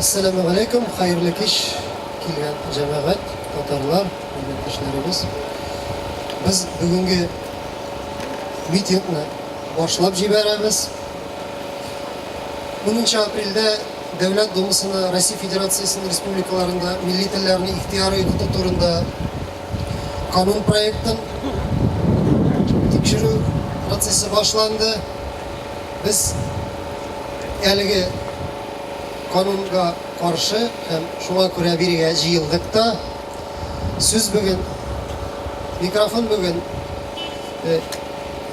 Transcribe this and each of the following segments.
Әссәламегаләйкүм, хәерле кич, килгән җәмәгать, татарлар, милләттәшләребез. Без бүгенге митингны башлап җибәрәбез. 10 апрельдә Дәүләт Думасына Россия Федерациясенең республикаларында милли телләрне ихтыярый укыту турында канун проектын тикшерү процессы башланды. Без әлеге канунга каршы һәм шуңа күрә бирегә җыелдык та. Сүз бүген, микрофон бүген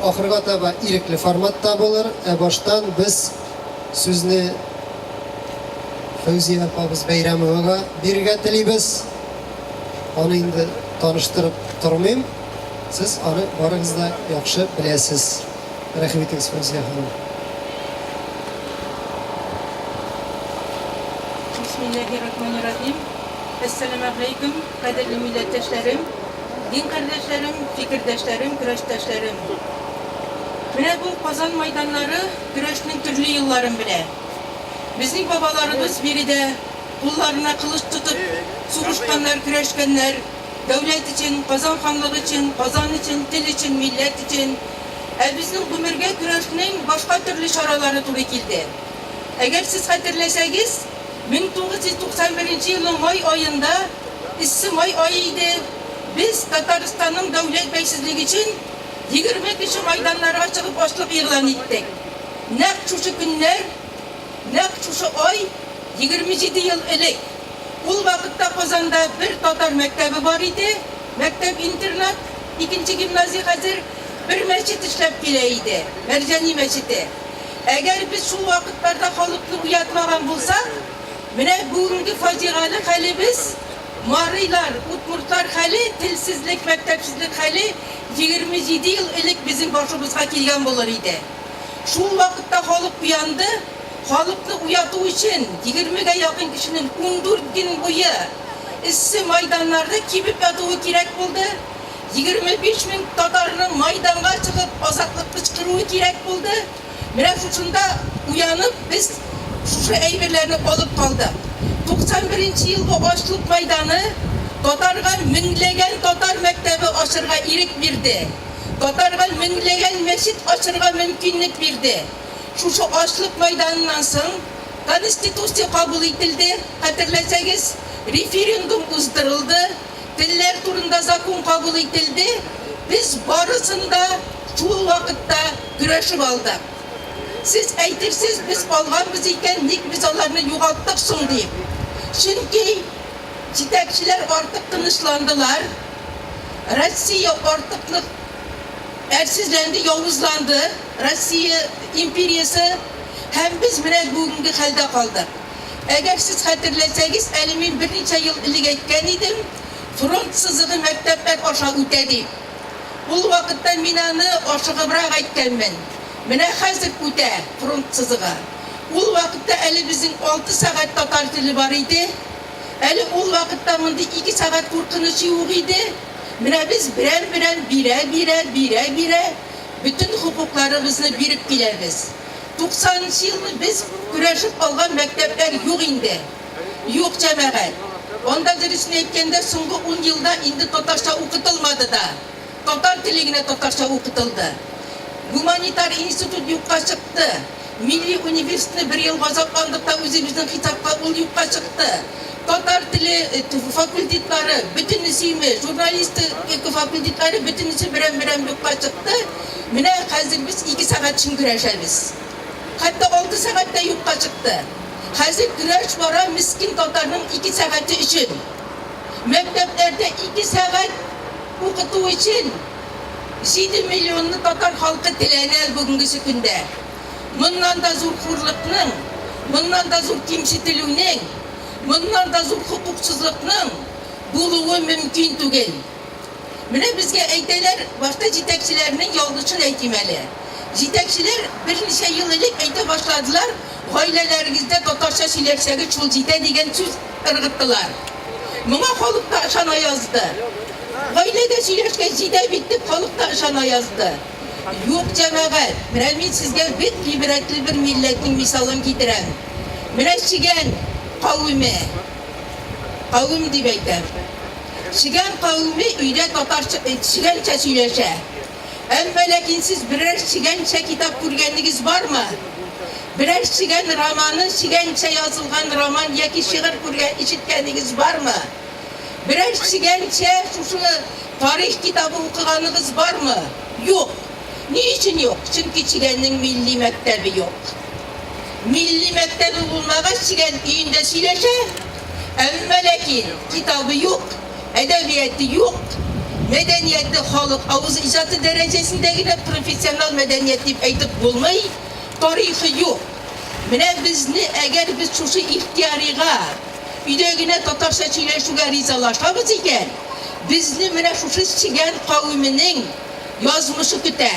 ахырга таба ирекле форматта булыр, ә баштан без сүзне Фәүзия апабыз Бәйрәмовага бирергә телибез. Аны инде таныштырып тормыйм, сез аны барыгыз да яхшы беләсез. Рәхим итегез, Фәүзия ханым. Бисмиллаһир-рахманир-рахим. Әссәламәгъләйкүм, кадерле милләттәшләрем, дин кардәшләрем, фикердәшләрем, көрәштәшләрем. Менә бу Казан майданнары көрәшнең төрле елларын белә. Безнең бабаларыбыз биредә кулларына кылыч тотып сугышканнар, көрәшкәннәр. Дәүләт өчен, Казан ханлыгы өчен, Казан өчен, тел өчен, милләт өчен. Ә безнең гомергә көрәшнең башка төрле чаралары туры килде. Әгәр сез хәтерләсәгез, 1991 нче елның май аенда, эссе май ае иде, без Татарстанның дәүләт бәйсезлеге өчен 20 кеше майданнарга чыгып ачлык игълан иттек. Нәкъ шушы көннәр, нәкъ шушы ай, 27 ел элек. Ул вакытта Казанда бер татар мәктәбе бар иде, мәктәп-интернат, икенче гимназия хәзер, бер мәчет эшләп килә иде, Мәрҗани мәчете. Әгәр без шул вакытларда халыкны уятмаган булсак, менә бүгенге фаҗигале хәлебез, марыйлар, удмуртлар хәле, телсезлек, мәктәпсезлек хәле 27 ел элек безнең башыбызга килгән булыр иде. Шул вакытта халык уянды. Халыкны уяту өчен егермегә якын кешенең 14 көн буе эссе майданнарда кибеп ятуы кирәк булды. 25 мең татарның майданга чыгып азатлык кычкыруы кирәк булды. Менә шушында уянып без шушы әйберләрне алып калдык. 91 нче елгы ачлык майданы татарга меңләгән татар мәктәбе ачырга ирек бирде. Татарга меңләгән мәчет ачырга мөмкинлек бирде. Шушы ачлык майданыннан соң Конституция кабул ителде, хәтерләсәгез, референдум уздырылды, телләр турында закон кабул ителде, без барысын да шул вакытта көрәшеп алдык. Сез әйтерсез, без алганбыз икән, ник без аларны югалттык соң дип. Чөнки җитәкчеләр артык тынычландылар, Россия артык нык Әрсезләнде, явызланды Россия империясе һәм без менә бүгенге хәлдә калдык. Әгәр сез хәтерләсәгез, әле мин берничә ел элек әйткән идем, фронт сызыгы мәктәпләр аша үтә дип. Ул вакытта мин аны ашыгыбрак әйткәнмен. Менә хәзер үтә фронт сызыгы. Ул вакытта әле безнең алты сәгать татар теле бар иде. Әле ул вакытта мондый ике сәгать куркынычы юк иде. Менә без берәм-берәм бирә-бирә, бирә-бирә бөтен хокукларыбызны биреп киләбез. Туксанынчы елны без көрәшеп алган мәктәпләр юк инде. Юк, җәмәгать. Анда, дөресен әйткәндә, соңгы ун елда инде татарча укытылмады да. Татар теле генә татарча укытылды. Гуманитар институт юкка чыкты. Милли университетны бер ел газапландык та үзебезнең хисапка ул юкка чыкты. Татар теле факультетлары бөтенесеме, журналистика факультетлары бөтенесе берәм-берәм юкка чыкты. Менә хәзер без ике сәгать өчен көрәшәбез. Хәтта алты сәгать тә юкка чыкты. Хәзер көрәш бара мескен татарның ике сәгате өчен. Мәктәпләрдә ике сәгать укыту өчен җиде миллионлы татар халкы теләнә бүгенгесе көндә. Моннан да зур хурлыкның, моннан да зур кимсетелүнең, моннан да зур хокуксызлыкның булуы мөмкин түгел. Менә безгә әйтәләр, башта җитәкчеләрнең ялгышын әйтим әле. Җитәкчеләр берничә ел элек әйтә башладылар, гаиләләрегездә татарча сөйләшсәгез шул җитә дигән сүз ыргыттылар. Моңа халык та ышана язды. Гаиләдә сөйләшкәч җитә бит дип халык та ышана язды. Юк, җәмәгать, менә мин сезгә бик гыйбрәтле бер милләтнең мисалын китерәм. Менә чегән. кавеме, кавем дип әйтәм. Чегән кавеме өйдә татарча, чегәнчә сөйләшә. Әмма ләкин сез берәр чегәнчә китап күргәнегез бармы? Берәр чегән романы, чегәнчә язылган роман яки шигырь күргән, ишеткәнегез бармы? Берәр чегәнчә шушы тарих китабы укыганыгыз бармы? Юк. Ни өчен юк? Чөнки чегәннең милли мәктәбе юк. Милли мәктәбе булмагач, чегән өендә сөйләшә, әмма ләкин китабы юк, әдәбияты юк, мәдәнияте халык авыз иҗаты дәрәҗәсендә генә, профессионал мәдәният дип әйтеп булмый, тарихы юк. Менә безне, әгәр без шушы ихтыярига, өйдә генә татарча сөйләшүгә ризалашабыз икән, безне менә шушы чегән кавеменең язмышы көтә.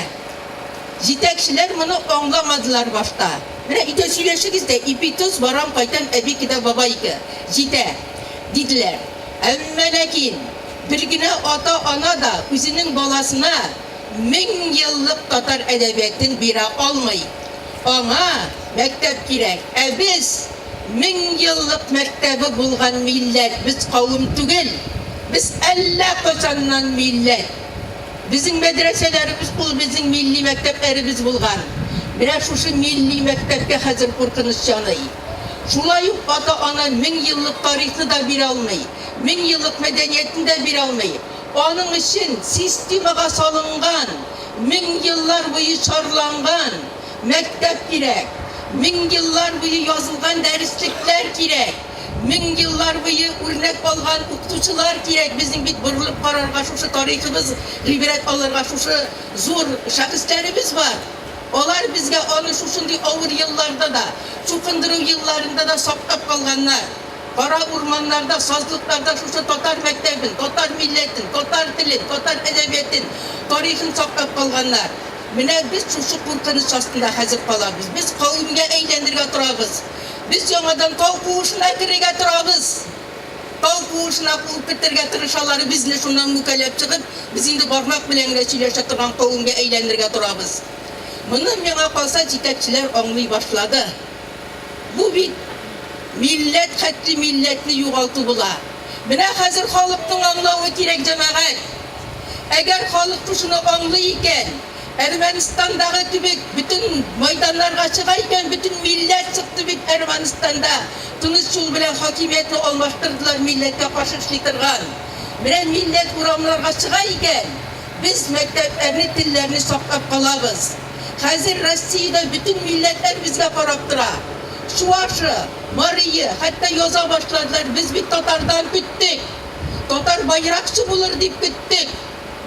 Җитәкчеләр моны аңламадылар башта. Менә өйдә сөйләшегез дә, ипи-тоз, барам, кайтам, әбике дә бабайке, җитә, диделәр. Әмма ләкин бер генә ата-ана да үзенең баласына 1000 еллык татар әдәбиятен бирә алмый. Аңа мәктәп кирәк. Ә без, 1000 еллык мәктәбе булган милләт, без кавем түгел. Без әллә кайчаннан милләт. Безнең мәдрәсәләребез ул безнең милли мәктәпләребез булган. Менә шушы милли мәктәпкә хәзер куркыныч яный. Шулай ук ата-ана 1000 еллык тарихны да бирә алмый, 1000 еллык мәдәниятне дә бирә алмый. Аның өчен системага салынган, 1000 еллар буе чарланган мәктәп кирәк, 1000 еллар буе язылган дәреслекләр кирәк. 1000 еллар буе үрнәк алган укытучылар кирәк. Безнең бит борылып карарга шушы тарихыбыз, гыйбрәт алырга шушы зур шәхесләребез бар. Алар безгә аны шушындый авыр елларда да, чукындыру елларында да саклап калганнар. Кара урманнарда, сазлыкларда шушы татар мәктәбен, татар милләтен, татар телен, татар әдәбиятен, тарихын саклап калганнар. Менә без шушы куркыныч астында хәзер калабыз. Без кавемгә әйләнергә торабыз. Без яңадан тау куышына керергә торабыз. Тау куышына куып кертергә тырышалар безне, шуннан мүкәләп чыгып, без инде бармак белән генә сөйләшә торган кавемгә әйләнергә торабыз. Моны, миңа калса, җитәкчеләр аңлый башлады. Бу бит милләт хәтле милләтне югалту була. Менә хәзер халыкның аңлавы кирәк, җәмәгать. Әгәр халык шушыны аңлый икән, Әрмәнстандагы кебек бөтен майданнарга чыга икән, бөтен милләт чыкты бит Әрмәнстанда, тыныч юл белән хакимиятне алмаштырдылар милләткә каршы эшли торган. Менә милләт урамнарга чыга икән, без мәктәпләрне, телләрне саклап калабыз. Хәзер Россиядә бөтен милләтләр безгә карап тора. Чуашы, марие, хәтта яза башладылар, без бит татардан көттек, татар байракчы булыр дип көттек,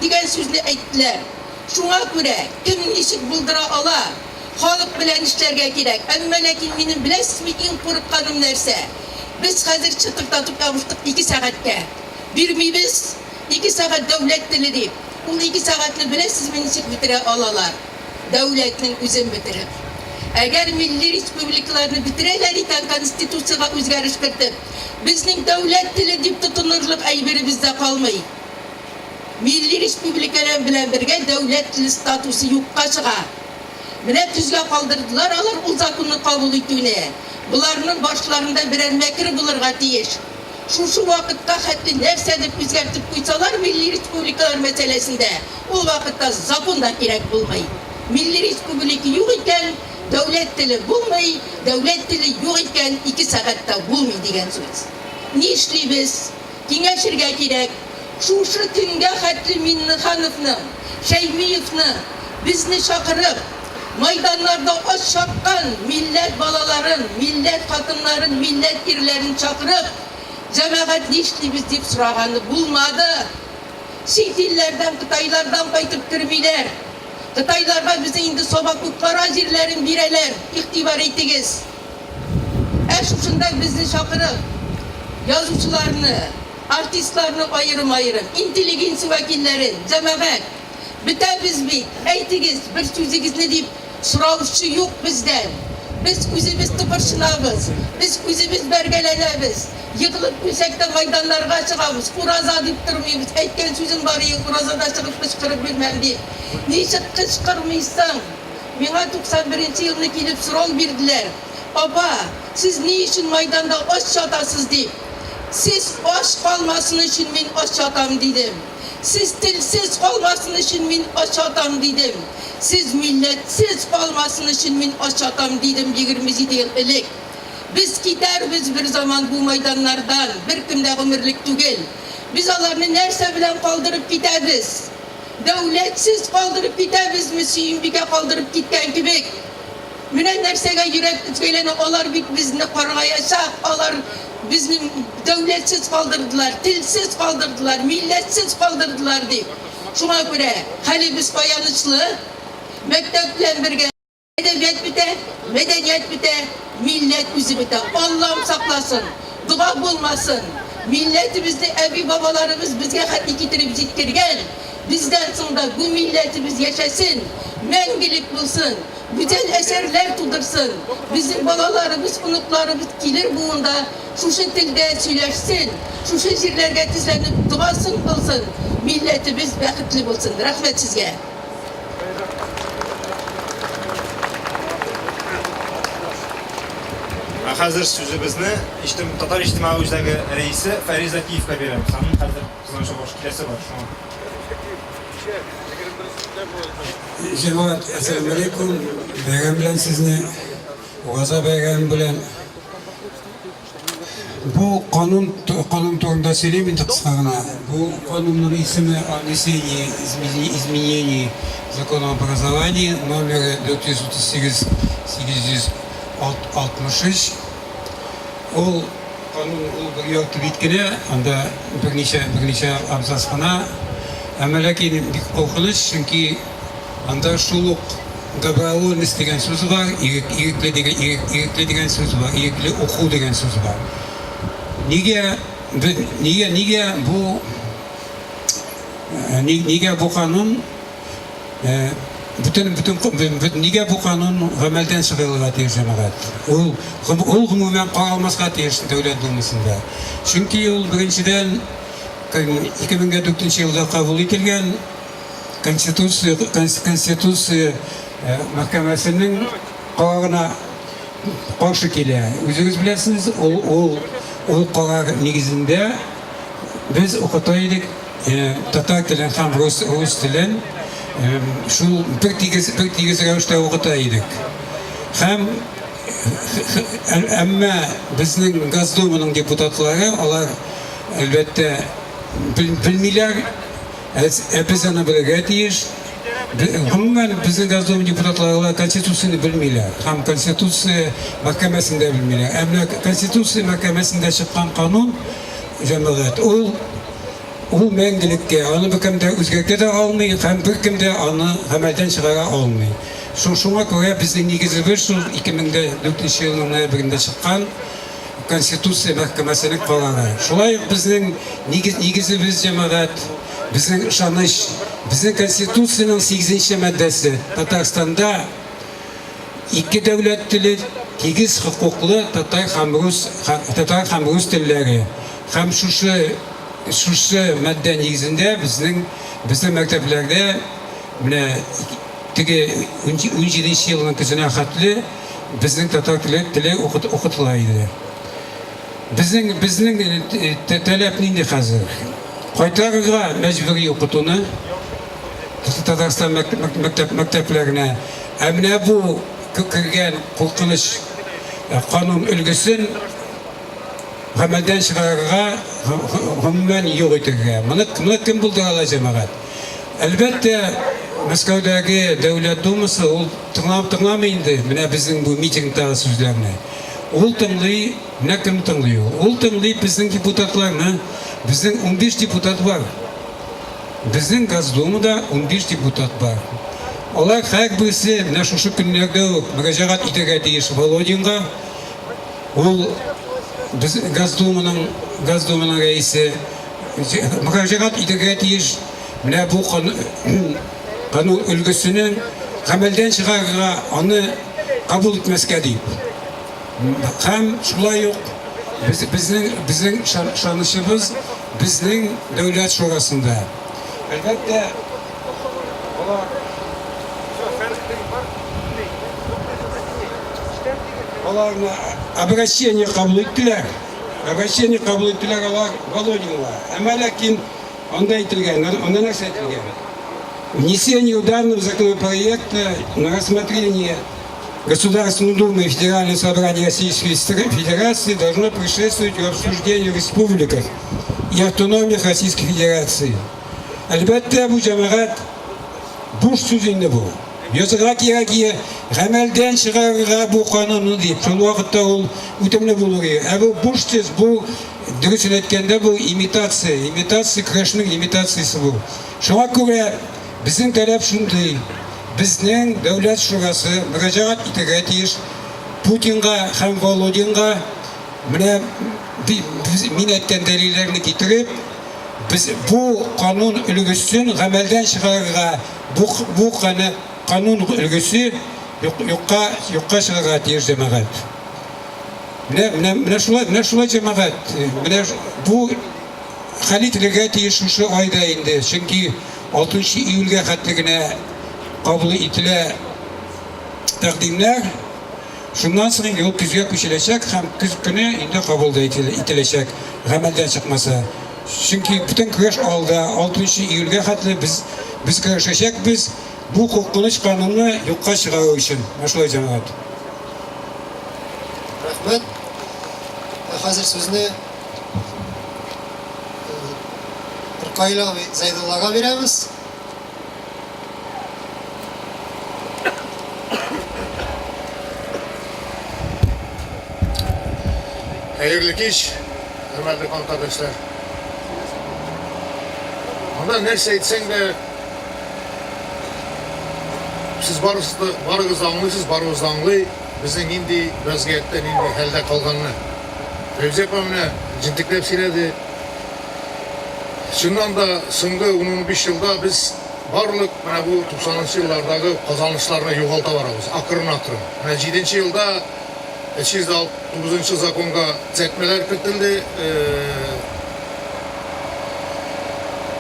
дигән сүзне әйттеләр. Шуңа күрә, кем ничек булдыра ала, халык белән эшләргә кирәк. Әмма ләкин минем, беләсезме, иң курыкканым нәрсә? Без хәзер чытырдатып ябыштык ике сәгатькә. Бирмибез, ике сәгать дәүләт теле дип. Ул ике сәгатьне беләсезме ничек бетерә алалар? Дәүләтнең үзен бетереп. Әгәр милли республикаларны бетерәләр икән, Конституциягә үзгәреш кертеп, безнең дәүләт теле дип тотынырлык әйберебез дә калмый. Милли республикалар белән бергә дәүләт теле статусы юкка чыга. Менә көзгә калдырдылар алар ул законны кабул итүне. Боларның башларында берәр мәкер булырга тиеш. Шушы вакытка хәтле нәрсәдер үзгәртеп куйсалар милли республикалар мәсьәләсендә, ул вакытта закон да кирәк булмый. Милли республика юк икән, дәүләт теле булмый, дәүләт теле юк икән, ике сәгать тә булмый дигән сүз. Нишлибез? Киңәшергә кирәк. Шушы көнгә хәтле Миннехановның, Шәймиевның безне чакырып, майданнарда ач чапкан милләт балаларын, милләт хатыннарын, милләт ирләрен чакырып, җәмәгать нишлибез дип сораганы булмады. Чит илләрдән, Кытайлардан кайтып кермиләр. Кытайларга безнең инде Саба-Кукмара җирләрен бирәләр, игътибар итегез. Ә шушында безне чакырып, язучыларны, артистларны аерым-аерым, интеллигенция вәкилләрен, җәмәгать, бетәбез бит, әйтегез бер сүзегезне дип сораучы юк бездән. Без үзебез тыпырчынабыз, без үзебез бәргәләнәбез, егылып үлсәк тә майданнарга чыгабыз, ураза дип тормыйбыз, әйткән сүзем бар иде, уразада чыгып кычкырып бирмәм дип. Ничек кычкырмыйсың? Миңа 91 нче елны килеп сорау бирделәр. Апа, сез ни өчен Майданда ач ятасыз, дип. Сез ач калмасын өчен мин ач ятам, дидем. Сез телсез калмасын өчен мин ач ятам, дидем. Сез милләтсез калмасын өчен мин ач ятам, дидем 27 ел элек. Без китәрбез бер заман бу майданнардан, беркем дә гомерлек түгел. Без аларны нәрсә белән калдырып китәбез? Дәүләтсез калдырып китәбезме, Сөембикә калдырып киткән кебек? Менә нәрсәгә йөрәк өзгәләнә, алар бит безне каргаячак, алар безне дәүләтсез калдырдылар, телсез калдырдылар, милләтсез калдырдылар дип. Шуңа күрә хәлебез аянычлы. Мәктәп белән бергә әдәбият бетә, мәдәният бетә, милләт үзе бетә. Аллам сакласын, дога булмасын. Милләтебезне әби-бабаларыбыз безгә хәтле китереп җиткергән. Бездән соң да бу милләтебез яшәсен, мәңгелек булсын, гүзәл әсәрләр тудырсын, безнең балаларыбыз, оныкларыбыз килер буында шушы телдә сөйләшсен, шушы җирләргә тезләнеп догасын кылсын, милләтебез бәхетле булсын. Рәхмәт сезгә. Ә хәзер сүзебезне Татар иҗтимагый үзәге рәисе Фәрис Закиевка бирәбез. Аның хәзер Кызганычка каршы киләсе бар, шуңа. Җәмәгать, әссәламү алейкум. Бәйрәм белән сезне, Ураза бәйрәме белән. Бу канун канун турында сөйлим инде кыска гына. Бу канунның исеме о внесении изменений в закон об образовании номеры 438 863. Ул Канун ул бер ярты бит кенә, анда берничә, берничә абзац кына. Әмма ләкин бик куркыныч, чөнки анда шул ук добровольность дигән сүз бар, ирек, ирекле дигән, ирек, ирекле дигән сүз бар, ирекле уку дигән сүз бар. Нигә, нигә, нигә бу, нигә бу канун Бөтен, бөтен, бөтен, нигә бу канун гамәлдән чыгарылырга тиеш, җәмәгать? Ул, ул гомумән каралмаска тиеш Дәүләт Думасында. Чөнки ул, беренчедән, 2004 елда кабул ителгән Конституция, Конституция мәхкәмәсенең карарына каршы килә. Үзегез беләсез, ул, ул, ул карар нигезендә без укыта идек Татар телен һәм рус, рус телен шул бер тигез, бер тигез рәвештә укыта идек. Һәм әмма безнең Госдуманың депутатлары, алар, әлбәттә, белмиләр, ә без аны белергә тиеш. Гомумән, безнең Госдума депутатлары алар Конституцияне белмиләр һәм Конституция мәхкәмәсен дә белмиләр. Ә менә Конституция мәхкәмәсендә чыккан канун, җәмәгать, ул Ул мәңгелеккә, аны беркем дә үзгәртә дә алмый һәм беркем дә аны гамәлдән чыгара алмый. Шул шуңа күрә безнең нигезебез шул 2004 елның ноябрендә чыккан Конституция мәхкәмәсенең карары. Шулай ук безнең нигез, нигезебез җәмәгать, безнең ышаныч, безнең Конституциянең сигезенче маддәсе, Татарстанда ике дәүләт теле, тигез хокуклы татар һәм рус, татар һәм рус телләре. Һәм шушы шушы маддә нигезендә безнең безнең мәктәпләрдә менә теге унҗиденче елның көзенә хәтле безнең татар теле теле укытыла иде. Безнең безнең таләп нинди хәзер? Кайтарырга мәҗбүри укытуны Татарстан мәктәп мәктәпләренә. Ә менә бу кергән куркыныч канун өлгесен Гамәлдән чыгарырга, гомумән юк итәргә. Моны, моны кем булдыра ала, җәмәгать? Әлбәттә, Мәскәүдәге Дәүләт Думасы ул тыңлап тыңламый инде менә безнең бу митингтагы сүзләрне. Ул тыңлый, менә кемне тыңлый ул? Ул тыңлый безнең депутатларны. Безнең 15 депутат бар. Безнең Госдумада 15 депутат бар. Алар һәрберсе менә шушы көннәрдә үк мөрәҗәгать итәргә тиеш Володинга. Ул без Госдуманың Госдуманың рәисе мөрәҗәгать итәргә тиеш менә бу канун өлгесенең гамәлдән чыгарырга, аны кабул итмәскә дип. Һәм шулай ук без, безнең безнең ышанычыбыз безнең Дәүләт шурасында. Әлбәттә, алар. Аларны обращение кабул иттеләр. Обращение кабул иттеләр алар Володинга. Әмма ләкин анда әйтелгән, анда нәрсә әйтелгән? Внесение данного законопроекта на рассмотрение Государственной Думы и Федерального собрания Российской Федерации должно предшествовать обсуждению в республиках и автономиях Российской Федерации. Әлбәттә, бу җәмәгать буш сүз инде бу. Язырга кирәк ие, гамәлдән чыгарырга бу канунны дип, шул вакытта ул үтемле булыр ие. Ә бу буш сүз, бу дөресен әйткәндә бу имитация, имитация, көрәшнең имитациясе бу. Шуңа күрә безнең таләп шундый, безнең Дәүләт шурасы мөрәҗәгать итәргә тиеш Путинга һәм Володинга, менә мин әйткән дәлилләрне китереп, без бу канун өлгесен гамәлдән чыгарырга, бу бу канун өлгесе юкка юкка чыгарга тиеш, җәмәгать. Менә менә менә шулай, менә шулай, җәмәгать. Менә бу хәл ителергә тиеш шушы айда инде, чөнки 6 июльгә хәтле генә кабул ителә тәкъдимнәр. Шуннан соң инде ул көзгә күчерәчәк һәм көз көне инде кабул да ителәчәк, гамәлдән чыкмаса. Чөнки бөтен көрәш алда, 6 июльгә хәтле без без көрәшәчәкбез бу куркыныч канунны юкка чыгару өчен. Менә шулай, җәмәгать. Рәхмәт. Ә хәзер сүзне Ркаил абый Зәйдуллага бирәбез. Хәерле кич, хөрмәтле кан кардәшләр. Монда нәрсә әйтсәң дә, сез барысы да, барыгыз да аңлыйсыз, барыбыз да аңлый, безнең нинди вәзгыятьтә, нинди хәлдә калганны. Фәүзия апа менә җентекләп сөйләде. Чыннан да, соңгы ун-унбиш елда без барлык менә бу туксанынчы еллардагы казанышларны югалта барабыз, акрын-акрын. Менә җиденче елда 309 нчы законга төзәтмәләр кертелде,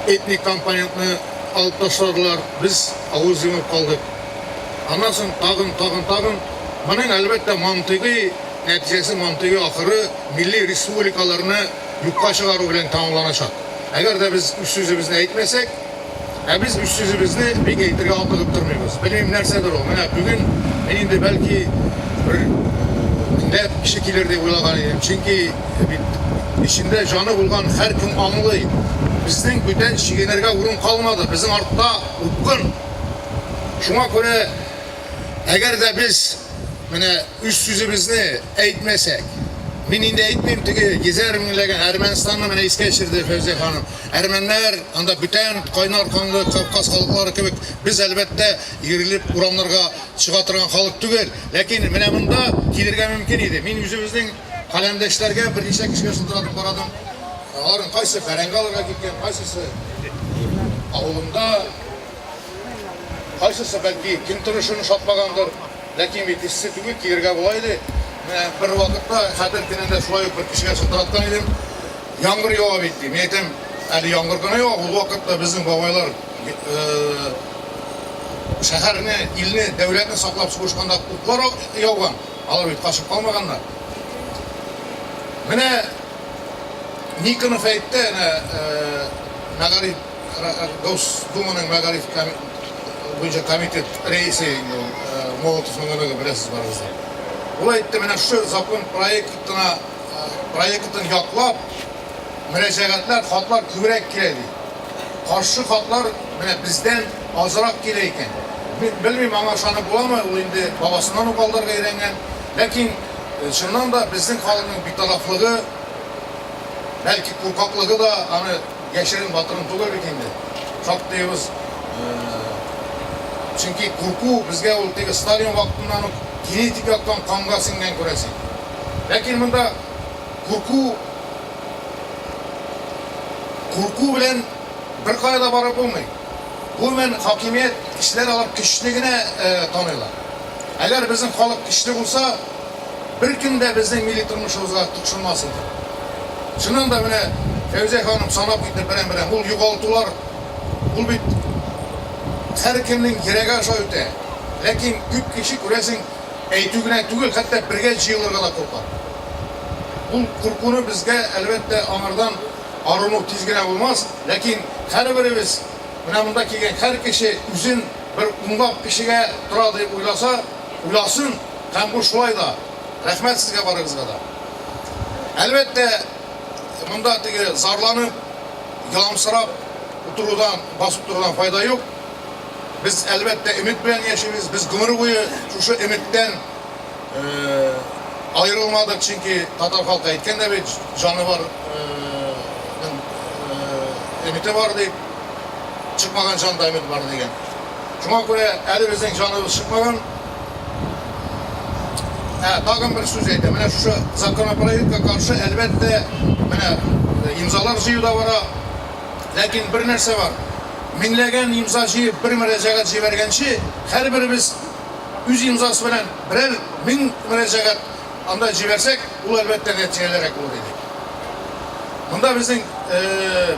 этник компонентны алып ташладылар, без авыз йомып калдык. Аннан соң тагын, тагын, тагын. Моның, әлбәттә, мантыйгый нәтиҗәсе, мантыйгый ахыры милли республикаларны юкка чыгару белән тәмамланачак. Әгәр дә без үз сүзебезне әйтмәсәк, ә без үз сүзебезне бик әйтергә атлыгып тормыйбыз. Белмим, нәрсәдер ул. Менә бүген мин инде бәлки бер меңләп кеше килер дип уйлаган идем. Чөнки бит эчендә җаны булган һәркем аңлый, безнең бүтән чигенергә урын калмады, безнең артта упкын. Шуңа күрә, әгәр дә без Менә үз сүзебезне әйтмәсәк, мин инде әйтмим теге йөзәр меңләгән Әрмәнстанны менә искә төшерде Фәүзия ханым. Әрмәннәр анда бүтән кайнар канлы Кавказ халыклары кебек без әлбәттә иерелеп урамнарга чыга торган халык түгел. Ләкин менә монда килергә мөмкин иде. Мин үзебезнең каләмдәшләргә берничә кешегә шылтыратып карадым. Аларның кайсы бәрәңге алырга киткән, кайсысы авылында. Кайсысы, бәлки, көн торышын ошатмагандыр, ләкин бит эссе түгел, килергә була иде. Менә бер вакытта, Хәтер көнендә шулай ук бер кешегә шылтыраткан идем. Яңгыр ява бит, ди. Мин әйтәм, әле яңгыр гына ява, ул вакытта безнең бабайлар шәһәрне, илне, дәүләтне саклап сугышканда уклар яуган, алар бит качып калмаганнар. Менә Никонов әйтте, әнә мәгариф Госдуманың мәгариф буенча комитет рәисе инде ул, Молотовның оныгы, беләсез барыгыз да. Ул әйтте, менә шушы закон проектына, проектын яклап, мөрәҗәгатьләр, хатлар күбрәк килә ди. Каршы хатлар менә бездән азрак килә икән. Мин белмим, аңа ышанып буламы, ул инде бабасыннан ук алдарга өйрәнгән. Ләкин чыннан да безнең халыкның битарафлыгы, бәлки куркаклыгы да аны Яшерен батырын түгел бит инде. Шактыебыз, чөнки курку безгә ул теге Сталин вакытыннан ук генетик яктан канга сеңгән, күрәсең. Ләкин монда курку курку белән беркая да барып булмый. Гомумән, хакимият кешеләр алар көчне генә таныйлар. Әгәр безнең халык көчле булса, беркем дә безнең милли тормышыбызга тыкшынмас иде. Чыннан да менә Фәүзия ханым санап китте берәм-берәм. Ул югалтулар, ул бит һәркемнең йөрәге аша үтә. Ләкин күп кеше, күрәсең, Әйтү генә түгел, хәтта бергә җыелырга да курка. Ул куркуны безгә, әлбәттә, аңардан арыну тиз генә булмас, ләкин һәрберебез, менә монда килгән һәр кеше үзен бер унлап кешегә тора дип уйласа, уйласын, һәм бу шулай да. Рәхмәт сезгә барыгызга да. Әлбәттә, монда теге зарланып, еламсырап утырудан, басып торудан файда юк. Без, әлбәттә, өмет белән яшибез. Без гомер буе шушы өметтән аерылмадык, чөнки татар халкы әйткән дә бит, җаны бар өмете бар дип, чыкмаган җанда өмет бар дигән. Шуңа күрә әле безнең җаныбыз чыкмаган. Ә, тагын бер сүз әйтәм. Менә шушы законопроектка каршы, әлбәттә, менә имзалар җыю да бара. Ләкин бер нәрсә бар. Меңләгән имза җыеп бер мөрәҗәгать җибәргәнче, һәрберебез үз имзасы белән берәр 1000 мөрәҗәгать анда җибәрсәк, ул әлбәттә нәтиҗәлерәк булыр иде. Монда безнең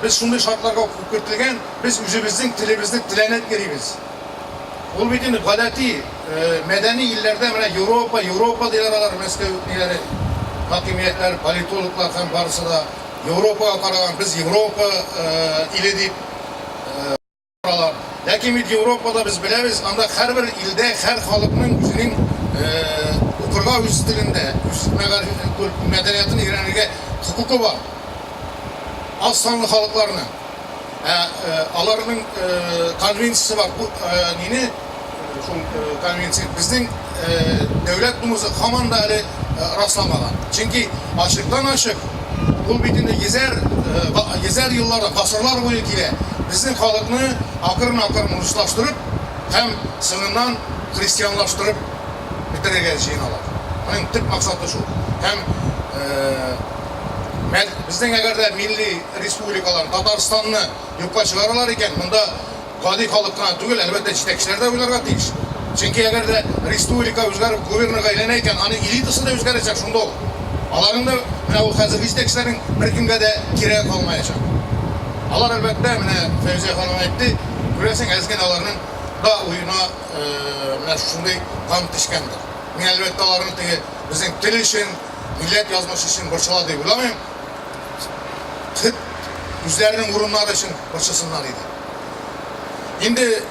без шундый шартларга укып кертелгән, без үзебезнең телебезне теләнеп йөрибез. Ул бит инде гадәти мәдәни илләрдә менә Европа, Европа диләр алар, Мәскәү ниләре, хакимиятләр, политологлар һәм барысы да Европага караган, без Европа иле дип торалар. Ләкин бит Европада без беләбез, анда һәрбер илдә, һәр халыкның үзенең укырга үз телендә, үз мәдәниятын өйрәнергә хокукы бар. Аз санлы халыкларның. Ә аларның конвенциясе бар. Бу нине шул конвенция безнең Дәүләт Думасы һаман да әле расламаган. Чөнки ачыктан-ачык ул бит инде йөзәр, йөзәр еллар, гасырлар буе килә. Безнең халыкны акрын-акрын руслаштырып һәм соңыннан христианлаштырып бетерергә җыеналар. Моның төп максаты шул. Һәм безнең әгәр дә милли республикаларны, Татарстанны юкка чыгаралар икән, монда Гади халык кына түгел, әлбәттә, җитәкчеләр дә уйларга тиеш. Чөнки әгәр дә республика үзгәреп губернага әйләнә икән, аның элитасы да үзгәрәчәк шунда ук. Аларның да, менә ул хәзерге җитәкчеләрнең беркемгә дә кирәге калмаячак. Алар, әлбәттә, менә Фәүзия ханым әйтте, күрәсең, әз генә аларның да уена менә шушындый кан төшкәндер. Мин, әлбәттә, аларның теге безнең тел өчен, милләт язмышы өчен борчыла дип уйламыйм. Хет үзләренең урыннары өчен борчылсыннар иде. Инде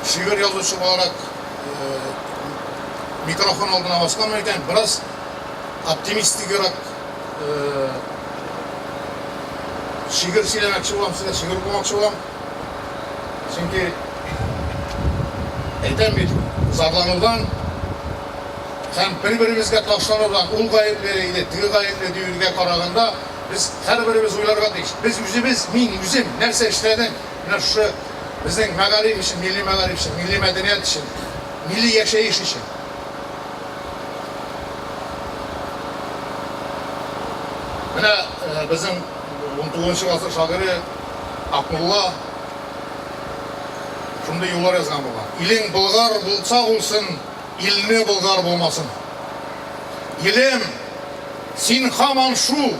шигырь язучы буларак микрофон алдына басканмын икән, бераз оптимистиграк шигырь сөйләмәкче булам, сезгә шигырь укымакчы булам. Чөнки әйтәм бит, зарланудан һәм бер-беребезгә ташланудан, ул гаепле иде, теге гаепле диюгә караганда, без һәрберебез уйларга тиеш. Без үзебез, мин үзем нәрсә эшләдем менә шушы безнең мәгариф өчен, милли мәгариф өчен, милли мәдәният өчен, милли яшәеш өчен. Менә безнең унтугызынчы гасыр шагыйре Акмулла шундый юллар язган булган. Илең Болгар булса булсын, Илне болгар булмасын. Илем, син һаман шул,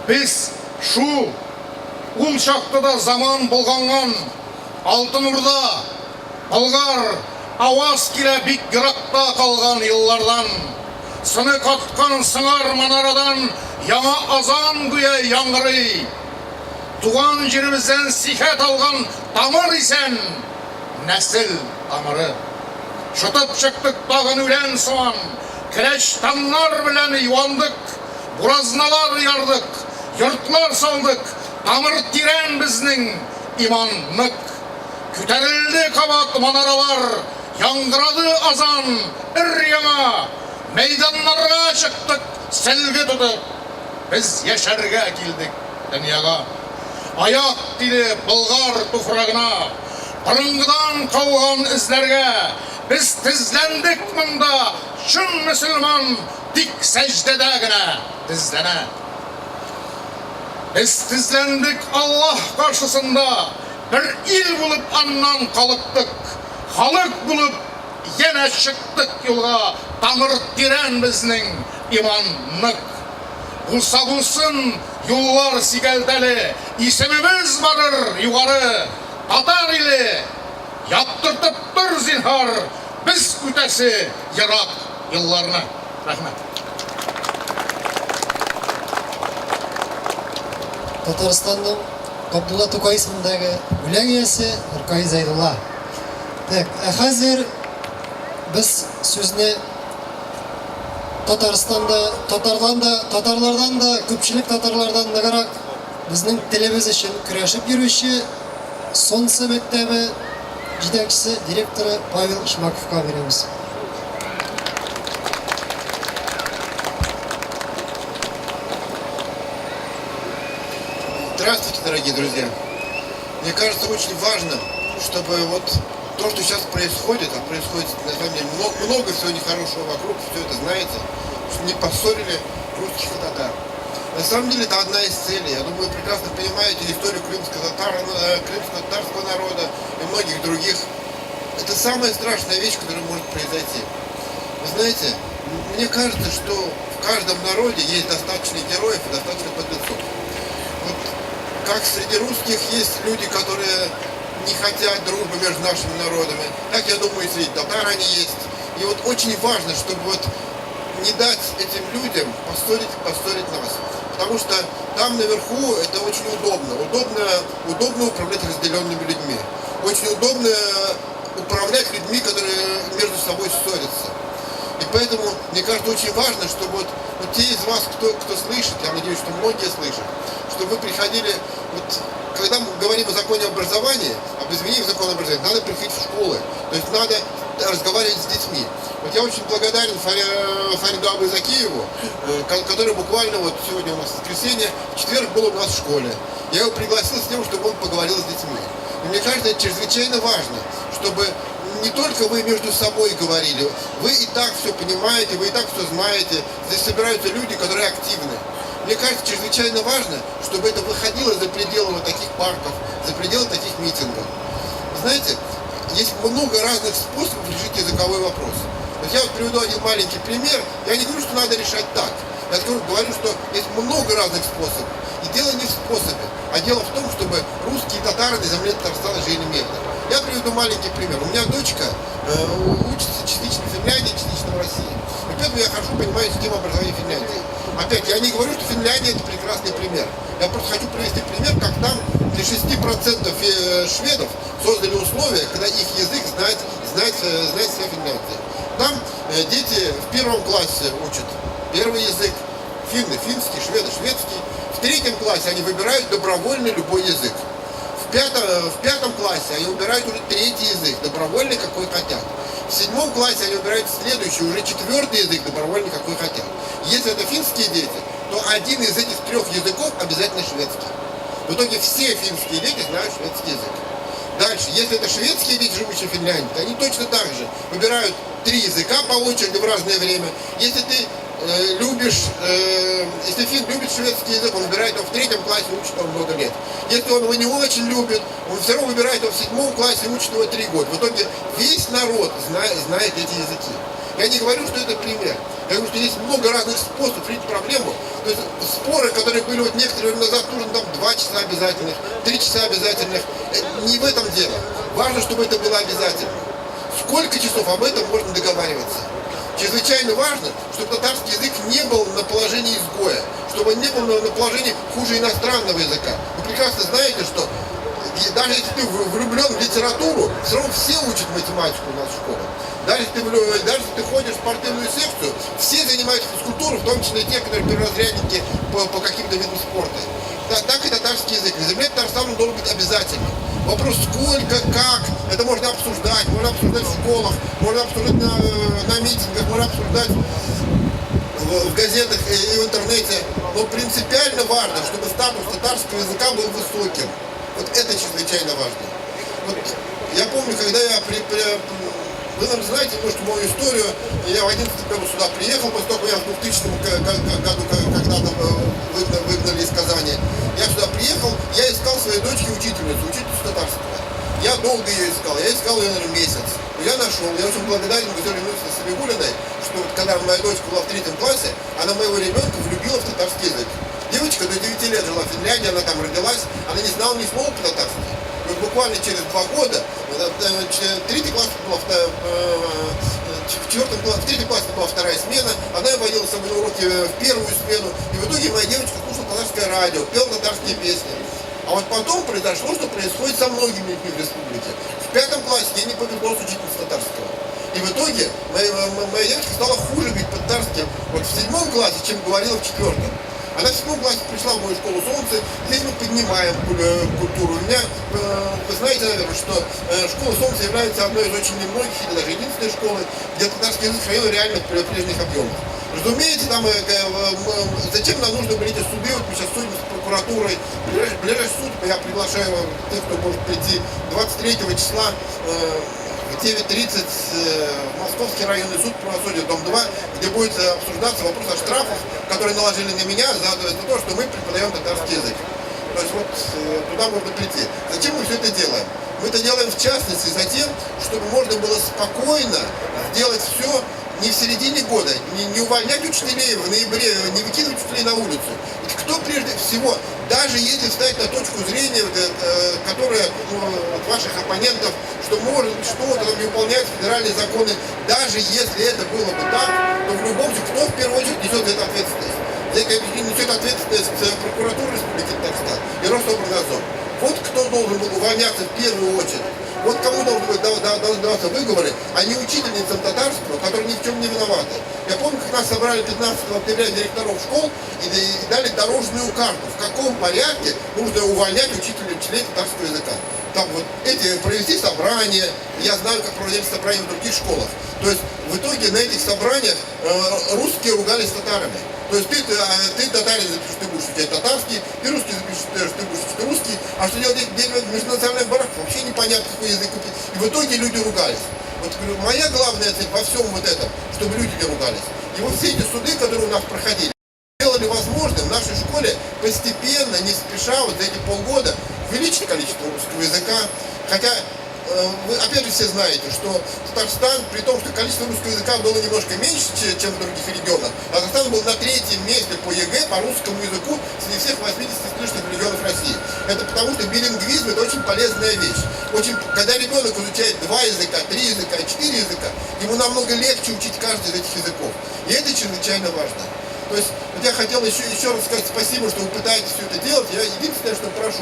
без шул. Ул чакта да заман болганган, Алтын Урда, Болгар, аваз килә бик еракта калган еллардан. Сыны каткан сыңар манарадан яңа азан гүя яңгырый. Туган җиребездән сихәт алган тамыр исән! Нәсел тамыры. Шытып чыктык тагын үлән сыман, Келәч таңнар белән юандык, Буразналар ярдык, йортлар салдык, Тамыр тирән безнең, иман нык. Күтәрелде кабат манаралар, Яңгырады азан, өр-яңа. Мәйданнарга чыктык сөлге тотып, Без яшәргә килдек дөньяга. Аяк тиде Болгар туфрагына, Борынгыдан калган эзләргә. Без тезләндек монда, чын мөселман Тик сәҗдәдә генә тезләнә. Без тезләндек Аллаһ каршысында, Бер ил булып аннан калыктык. Халык булып янә чыктык юлга, Тамыр тирән безнең, иман нык. Булса булсын, юллар сикәлтәле, Исемебез барыр югары, Татар иле! Яктыртып тор, зинһар, Без үтәсе ерак елларны. Рәхмәт. Татарстанның Габдулла Тукай исемендәге бүләк иясе Ркаи Зәйдулла. Так, ә хәзер без сүзне Татарстанда, татардан да, татарлардан да, күпчелек татарлардан ныграк безнең телебез өчен көрәшеп йөрүче Солнце мәктәбе җитәкчесе, директоры Павел Шмаковка бирәбез. Здравствуйте, дорогие друзья. Мне кажется, очень важно, чтобы вот то, что сейчас происходит, а происходит на самом деле много, много всего нехорошего вокруг, все это знаете, чтобы не поссорили русских и татар. На самом деле это одна из целей. Я думаю, вы прекрасно понимаете историю крымско-татарского народа и многих других. Это самая страшная вещь, которая может произойти. Вы знаете, мне кажется, что в каждом народе есть достаточно героев и достаточно подлецов. Вот как среди русских есть люди, которые не хотят дружбы между нашими народами, так, я думаю, и среди татар они есть. И вот очень важно, чтобы вот не дать этим людям поссорить нас. Потому что там наверху это очень удобно. Удобно управлять разделенными людьми. Очень удобно управлять людьми, которые между собой ссорятся. И поэтому, мне кажется, очень важно, чтобы вот те из вас, кто слышит, я надеюсь, что многие слышат, чтобы вы приходили, вот, когда мы говорим о законе образования, об изменении закона образования, надо приходить в школы, то есть надо разговаривать с детьми. Вот я очень благодарен Фариду Абы Закиеву, который буквально вот сегодня у нас воскресенье, в четверг был у нас в школе. Я его пригласил с тем, чтобы он поговорил с детьми. И мне кажется, это чрезвычайно важно, чтобы не только вы между собой говорили, вы и так все понимаете, вы и так все знаете, здесь собираются люди, которые активны. Мне кажется, чрезвычайно важно, чтобы это выходило за пределы вот таких парков, за пределы таких митингов. Знаете, есть много разных способов решить языковой вопрос. Вот я вот приведу один маленький пример. Я не говорю, что надо решать так. Я говорю, что есть много разных способов. И дело не в способе, а дело в том, чтобы русские и татары на земле Татарстана жили мирно. Я приведу маленький пример. У меня дочка учится частично в Финляндии, частично в России. И поэтому я хорошо понимаю систему образования Финляндии. Опять, я не говорю, что Финляндия это прекрасный пример. Я просто хочу привести пример, как там для 6% шведов создали условия, когда их язык знает вся Финляндия. Там дети в первом классе учат первый язык, финны финский, шведы шведский. В третьем классе они выбирают добровольно любой язык. В пятом классе они выбирают уже третий язык, добровольно какой хотят. В седьмом классе они выбирают следующий, уже четвертый язык, добровольно какой хотят. Если это финские дети, то один из этих трех языков обязательно шведский. В итоге все финские дети знают шведский язык. Дальше, если это шведские дети, живущие в Финляндии, то они точно так же выбирают три языка по очереди в разное время. Если ты любишь, если финн любит шведский язык, он выбирает его в третьем классе, учит его много лет. Если он его не очень любит, он все равно выбирает его в седьмом классе, учит его 3 года. В итоге весь народ знает эти языки. Я не говорю, что это пример. Я говорю, что есть много разных способов решить проблему. То есть споры, которые были вот некоторое время назад, нужно там 2 часа обязательных, 3 часа обязательных. Не в этом дело. Важно, чтобы это было обязательно. Сколько часов об этом можно договариваться? Чрезвычайно важно, чтобы татарский язык не был на положении изгоя, чтобы он не был на положении хуже иностранного языка. Вы прекрасно знаете, что даже если ты влюблен в литературу, все равно все учат математику у нас в школе. Даже если ты ходишь в спортивную секцию, все занимаются физкультурой, в том числе и те, которые перворазрядники по каким-то видам спорта. Так и татарский язык. На земле Татарстана должен быть обязательным. Вопрос сколько, как, это можно обсуждать в школах, можно обсуждать на митингах, можно обсуждать в газетах и в интернете. Но принципиально важно, чтобы статус татарского языка был высоким. Вот это чрезвычайно важно. Вот я помню, когда я вы, наверное, знаете немножко мою историю. Я в 2011 году сюда приехал, после того, как я в 2000 году когда-то выгнали из Казани. Я сюда приехал, я искал своей дочке учительницу, учительницу татарского. Я долго ее искал, я искал ее, наверное, месяц. Но я нашел, я очень благодарен Гузель Юнусовне Самигуллиной, что вот, когда моя дочка была в 3 классе, она моего ребенка влюбила в татарский язык. Девочка до 9 лет жила в Финляндии, она там родилась, она не знала ни слова по-татарски. Вот буквально через 2 года, третий класс была, в четвертом классе, в третьем классе была вторая смена, она водила с собой на уроки в первую смену, и в итоге моя девочка слушала татарское радио, пела татарские песни. А вот потом произошло, что происходит со многими людьми в республике. В 5 классе ей не повезло с учительницей татарского. И в итоге моя девочка стала хуже говорить по-татарски вот в 7 классе, чем говорила в 4. Она в 7 классе пришла в мою школу «Солнце», здесь мы поднимаем культуру. У меня, вы знаете, наверное, что школа «Солнце» является одной из очень немногих, или даже единственной школы, где татарский язык сохранил реально в прежних объемах. Разумеется, зачем нам нужны были эти суды, вот мы сейчас судимся с прокуратурой, ближайший суд, я приглашаю тех, кто может прийти 23 числа в 9:30 в Московский районный суд правосудия, дом 2, где будет обсуждаться вопрос о штрафах, которые наложили на меня за то, что мы преподаем татарский язык. То есть вот туда можно прийти. Зачем мы все это делаем? Мы это делаем в частности за тем, чтобы можно было спокойно сделать все не в середине года, не увольнять учителей в ноябре, не выкидывать учителей на улицу. Ведь кто прежде всего, даже если встать на точку зрения, которая, ну, от ваших оппонентов, что может быть что-то там не выполняют федеральные законы, даже если это было бы так, то в любом случае, кто в первую очередь несет за это ответственность? За это несет ответственность прокуратура Республики Татарстан и Рособрнадзор. Вот кто должен был увольняться в первую очередь. Вот кому должны быть даваться выговоры, а не учительницам татарского, которые ни в чем не виноваты. Я помню, как нас собрали 15 октября директоров школ и дали дорожную карту, в каком порядке нужно увольнять учителей татарского языка. Там вот эти провести собрания, я знаю, как проводили собрания в других школах. То есть в итоге на этих собраниях русские ругались с татарами. То есть ты татарин запишешь, ты будешь учить татарский, ты русский запишешь, ты будешь учить русский, а что делать в межнациональных бараках, вообще непонятно, какой язык купить. И в итоге люди ругались. Вот говорю, моя главная цель во всем вот этом, чтобы люди не ругались. И вот все эти суды, которые у нас проходили, делали возможным в нашей школе постепенно, не спеша, вот за эти полгода увеличить количество русского языка. Хотя вы опять же все знаете, что Татарстан, при том, что количество русского языка было немножко меньше, чем в других регионах, Татарстан был на 3-м месте по ЕГЭ, по русскому языку, среди всех 80 с лишним регионов России. Это потому, что билингвизм – это очень полезная вещь. Когда ребенок изучает 2 языка, 3 языка, 4 языка, ему намного легче учить каждый из этих языков. И это чрезвычайно важно. То есть вот я хотел еще раз сказать спасибо, что вы пытаетесь все это делать. Я единственное, что прошу,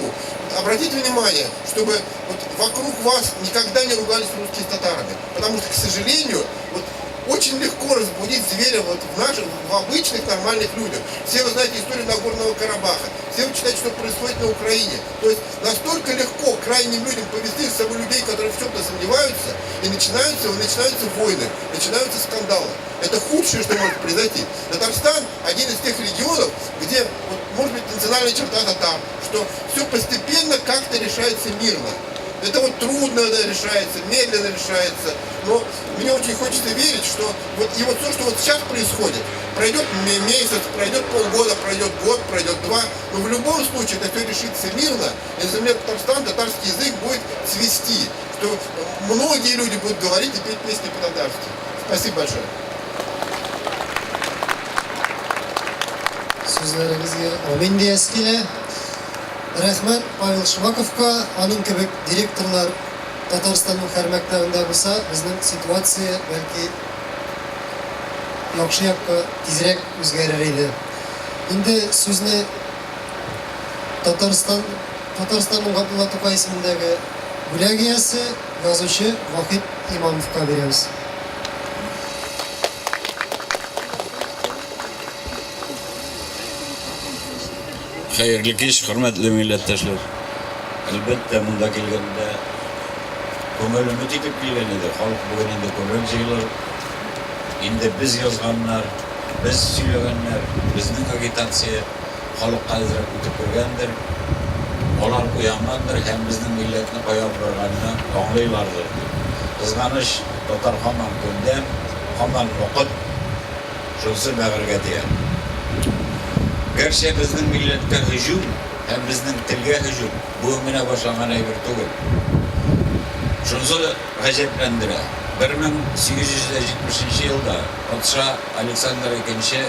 обратите внимание, чтобы вот вокруг вас никогда не ругались русские с татарами. Потому что, к сожалению, вот очень легко разбудить зверя вот в обычных нормальных людях. Все вы знаете историю Нагорного Карабаха, все вы читаете, что происходит на Украине. То есть настолько легко крайним людям повести с собой людей, которые в чем-то сомневаются, и начинаются войны, начинаются скандалы. Это худшее, что может произойти. Татарстан один из тех регионов, где, вот, может быть, национальная черта татар, что все постепенно как-то решается мирно. Это вот трудно решается, медленно решается, но мне очень хочется верить, что вот, и вот то, что вот сейчас происходит, пройдет месяц, пройдет полгода, пройдет год, пройдет 2, но в любом случае это все решится мирно, и на земле Татарстан татарский язык будет цвести, что многие люди будут говорить и петь песни по-татарски. Спасибо большое. Сүзләрегезгә амин диясе килә. Рәхмәт Павел Шмаковка, аның кебек директорлар Татарстанның һәр мәктәбендә булса, безнең ситуация бәлки яхшы якка тизрәк үзгәрер иде. Инде сүзне Татарстанның Габдулла Тукай исемендәге бүләк иясе язучы Вахит Имамовка бирәбез. Хәерле кич, хөрмәтле милләттәшләр. Әлбәттә, монда килгәндә күңел өмет итеп килгән иде. Халык бүген инде күбрәк җыелыр. Инде без язганнар, без сөйләгәннәр, безнең агитация халыкка әзрәк үтеп кергәндер. Алар уянгандыр һәм безнең милләтне кая алып барганны аңлыйлардыр дип. Кызганыч, татар һаман күндәм, һаман мокыт, шунысы бәгырьгә тия. Гәрчә безнең милләткә һөҗүм һәм безнең телгә һөҗүм бүген генә башланган әйбер түгел. Шунысы гаҗәпләндерә. 1870 елда патша Александр II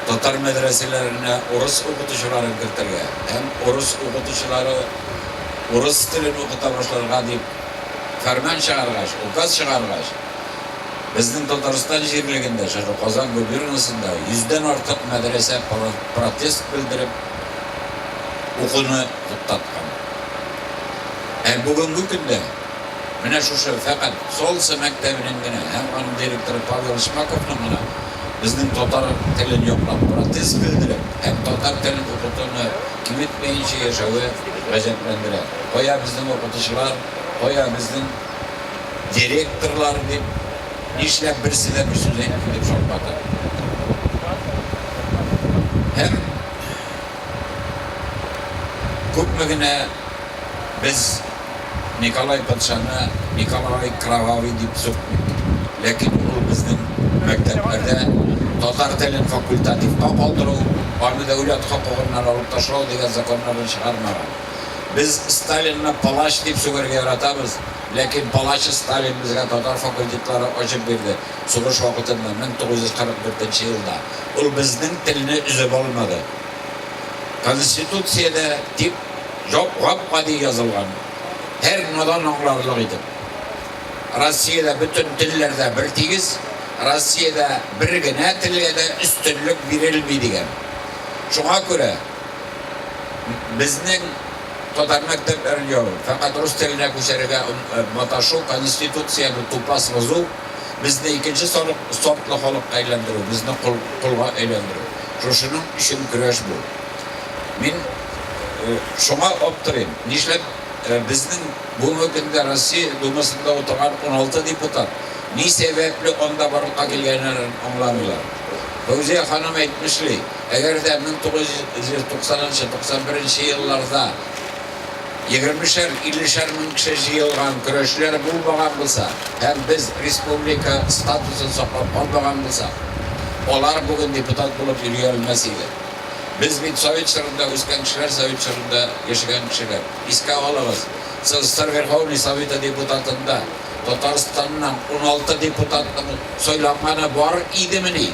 татар мәдрәсәләренә урыс укытучыларын кертергә һәм урыс укытучылары урыс телен укыта башларга дип фәрман чыгаргач, указ чыгаргач, безнең Татарстан җирлегендә, шушы Казан губернасында йөздән артык мәдрәсә протест белдереп укуны туктаткан. Ә бүгенге көндә менә шушы фәкать Солнце мәктәбенең генә һәм аның директоры Павел Шмаковның гына безнең татар телен яклап протест белдереп һәм татар телен укытуны киметмәенчә яшәве гаҗәпләндерә. Кая безнең укытучылар, кая безнең директорлар дип, нишләп берсе дә бер сүз әйтми дип шаккатам. Һәм күпме генә без Николай патшаны Николай Кровавый дип сүкмик, ләкин ул безнең мәктәпләрдә татар телен факультативка калдыру, аны дәүләт хокугыннан алып ташлау дигән законнарны чыгармаган. Без Сталинны палач дип сүгәргә яратабыз, ләкин палач Сталин безгә татар факультетлары ачып бирде сугыш вакытында, 1944 нче елда. Ул безнең телне өзеп алмады. Конституциядә дип гап-гади язылган, һәр надан аңларлык итеп. Россиядә бөтен телләр дә бертигез, Россиядә бер генә телгә дә өстенлек бирелми дигән. Шуңа күрә безнең татар мәктәпләрен ябып, фәкать рус теленә күчәрергә маташу, Конституцияне тупас бозу, безне икенче сортлы халыкка әйләндерү, безне колга әйләндерү. Шушының өчен көрәш бу. Мин шуңа аптырыйм, нишләп безнең бүгенге көндә Россия Думасында утырган 16 депутат ни сәбәпле анда барлыкка килгәннәрен аңламыйлар. Фәүзия ханым әйтмешли, әгәр дә 1990 нчы, 91 нче елларда егермешәр, иллешәр мең кеше җыелган көрәшләр булмаган булса һәм без республика статусын саклап калмаган булсак, алар бүген депутат булып йөри алмас иде. Без бит совет чорында үскән кешеләр, совет чорында яшәгән кешеләр. Искә алыгыз, СССР Верховный Советы депутатында Татарстаннан 16 депутатның сайланганы бар идемени?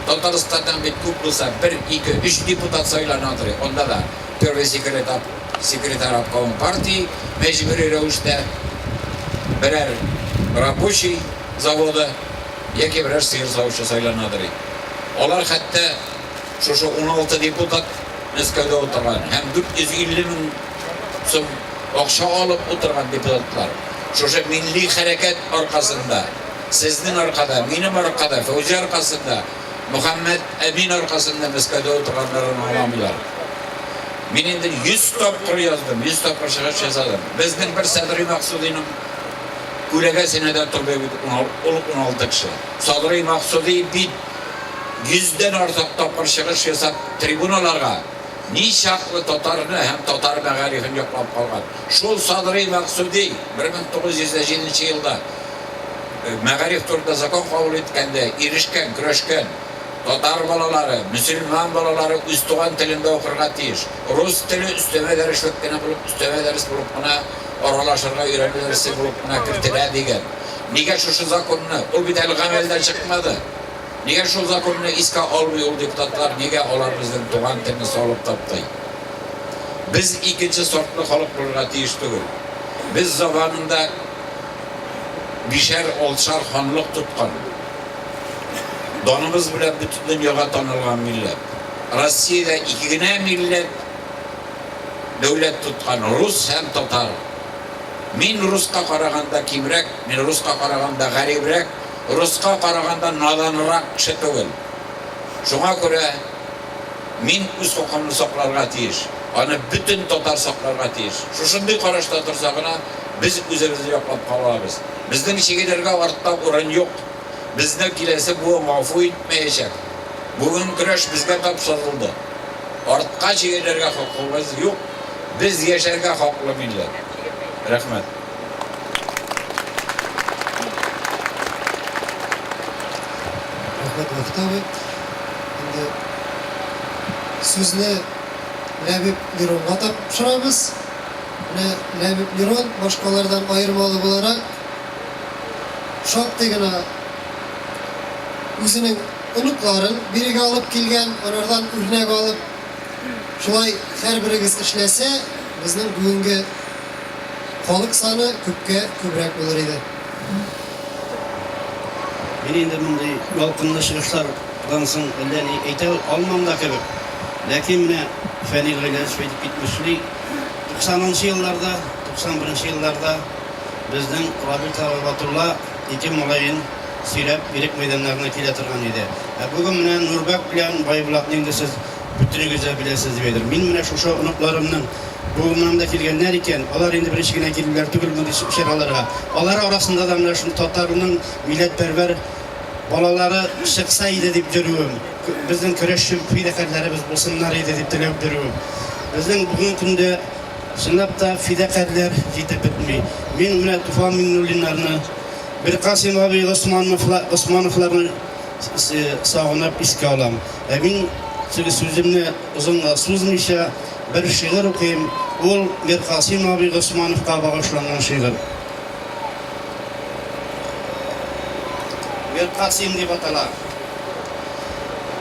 Татарстаннан бит күп булса бер, ике, өч депутат сайланадыр, анда да первый секретарь, секретарь обкома партии мәҗбүри рәвештә берәр рабочий заводы яки берәр сыер савучы сайланадыр. Алар хәтта Шушы 16 депутат Мәскәүдә утырган һәм 450 мең сум акча алып утырган депутатлар шушы милли хәрәкәт аркасында, сезнең аркада, минем аркада, Фәүзия аркасында, Мөхәммәт Әмин аркасында Мәскәүдә утырганнарын аңламыйлар. Мин инде 100 тапкыр яздым, 100 тапкыр чыгыш ясадым. Безнең бер Садри Максудиның күләгәсенә дә тормый бит ул 16 кеше. Садри Максуди бит Йөздән артык тапкыр чыгыш ясап, трибуналарга ничаклы татарны һәм татар мәгарифен яклап калган. Шул Садрый Максуди 1907 нче елда мәгариф турында закон кабул иткәндә ирешкән, көрәшкән. Татар балалары, мөселман балалары үз туган телендә укырга тиеш. Рус теле өстәмә дәреслек кенә булып, өстәмә дәрес булып кына, аралашырга өйрәнү дәресе булып кына кертелә дигән. Нигә шушы законны, ул бит әле гамәлдән чыкмады. Нигә шул законны искә алмый ул депутатлар, нигә алар безнең туган телне салып таптый? Без икенче сортлы халык булырга тиеш түгел. Без заманында бишәр-алтышар ханлык тоткан, даныбыз белән бөтен дөньяга танылган милләт. Россиядә ике генә милләт дәүләт тоткан, рус һәм татар. Мин руска караганда кимрәк, мин руска караганда гарибрәк, руска караганда наданрак кеше түгел. Шуңа күрә мин үз хокукымны сакларга тиеш. Аны бөтен татар сакларга тиеш. Шушындый карашта торса гына без үзебезне яклап кала алабыз. Безнең чигенергә артта урын юк. Безне киләсе буын гафу итмәячәк. Бүген көрәш безгә тапшырылды. Артка чигенергә хокукыбыз юк. Без яшәргә хаклы милләт. Рәхмәт. Рәхмәт, Вахит абый. Инде сүзне Ләбиб Леронга тапшырабыз. Менә Ләбиб Лерон башкалардан аермалы буларак шактый гына үзенең оныкларын бирегә алып килгән, анардан үрнәк алып, шулай һәрберегез эшләсә, безнең бүгенге. халык саны күпкә күбрәк булыр иде. Мин инде мондый ялкынлы чыгышлардан соң әллә ни әйтә алмам да кебек. Ләкин менә Фәнил Гыйләҗев әйтеп китмешли, туксанынчы елларда, 91 нче елларда безнең Рабит абый Батулла ике малаен сөйрәп Ирек мәйданнарына килә торган иде. Ә бүген менә Нурбәк белән Байбулатны инде сез бөтенегез дә беләсез дип әйтер. Мин менә шушы оныкларымның бүген монда килгәннәр икән, алар инде беренче генә килүләр түгел мондый чараларга. Алар арасында да менә шул татарның милләтпәрвәр балалары чыкса иде дип йөрүем, безнең көрәшче фидакарьләребез булсыннар иде дип теләп йөрүем. Безнең бүгенге көндә чынлап та фидакарьләр җитеп бетми. Мин менә Туфан Миңнуллиннарны, Миркасыйм абый Госмановларны сагынып искә алам. Ә мин теге сүземне озынга сузмыйча бер шигырь укыйм. Ул Миркасыйм абый Госмановка багышланган шигырь. Миркасыйм дип атала.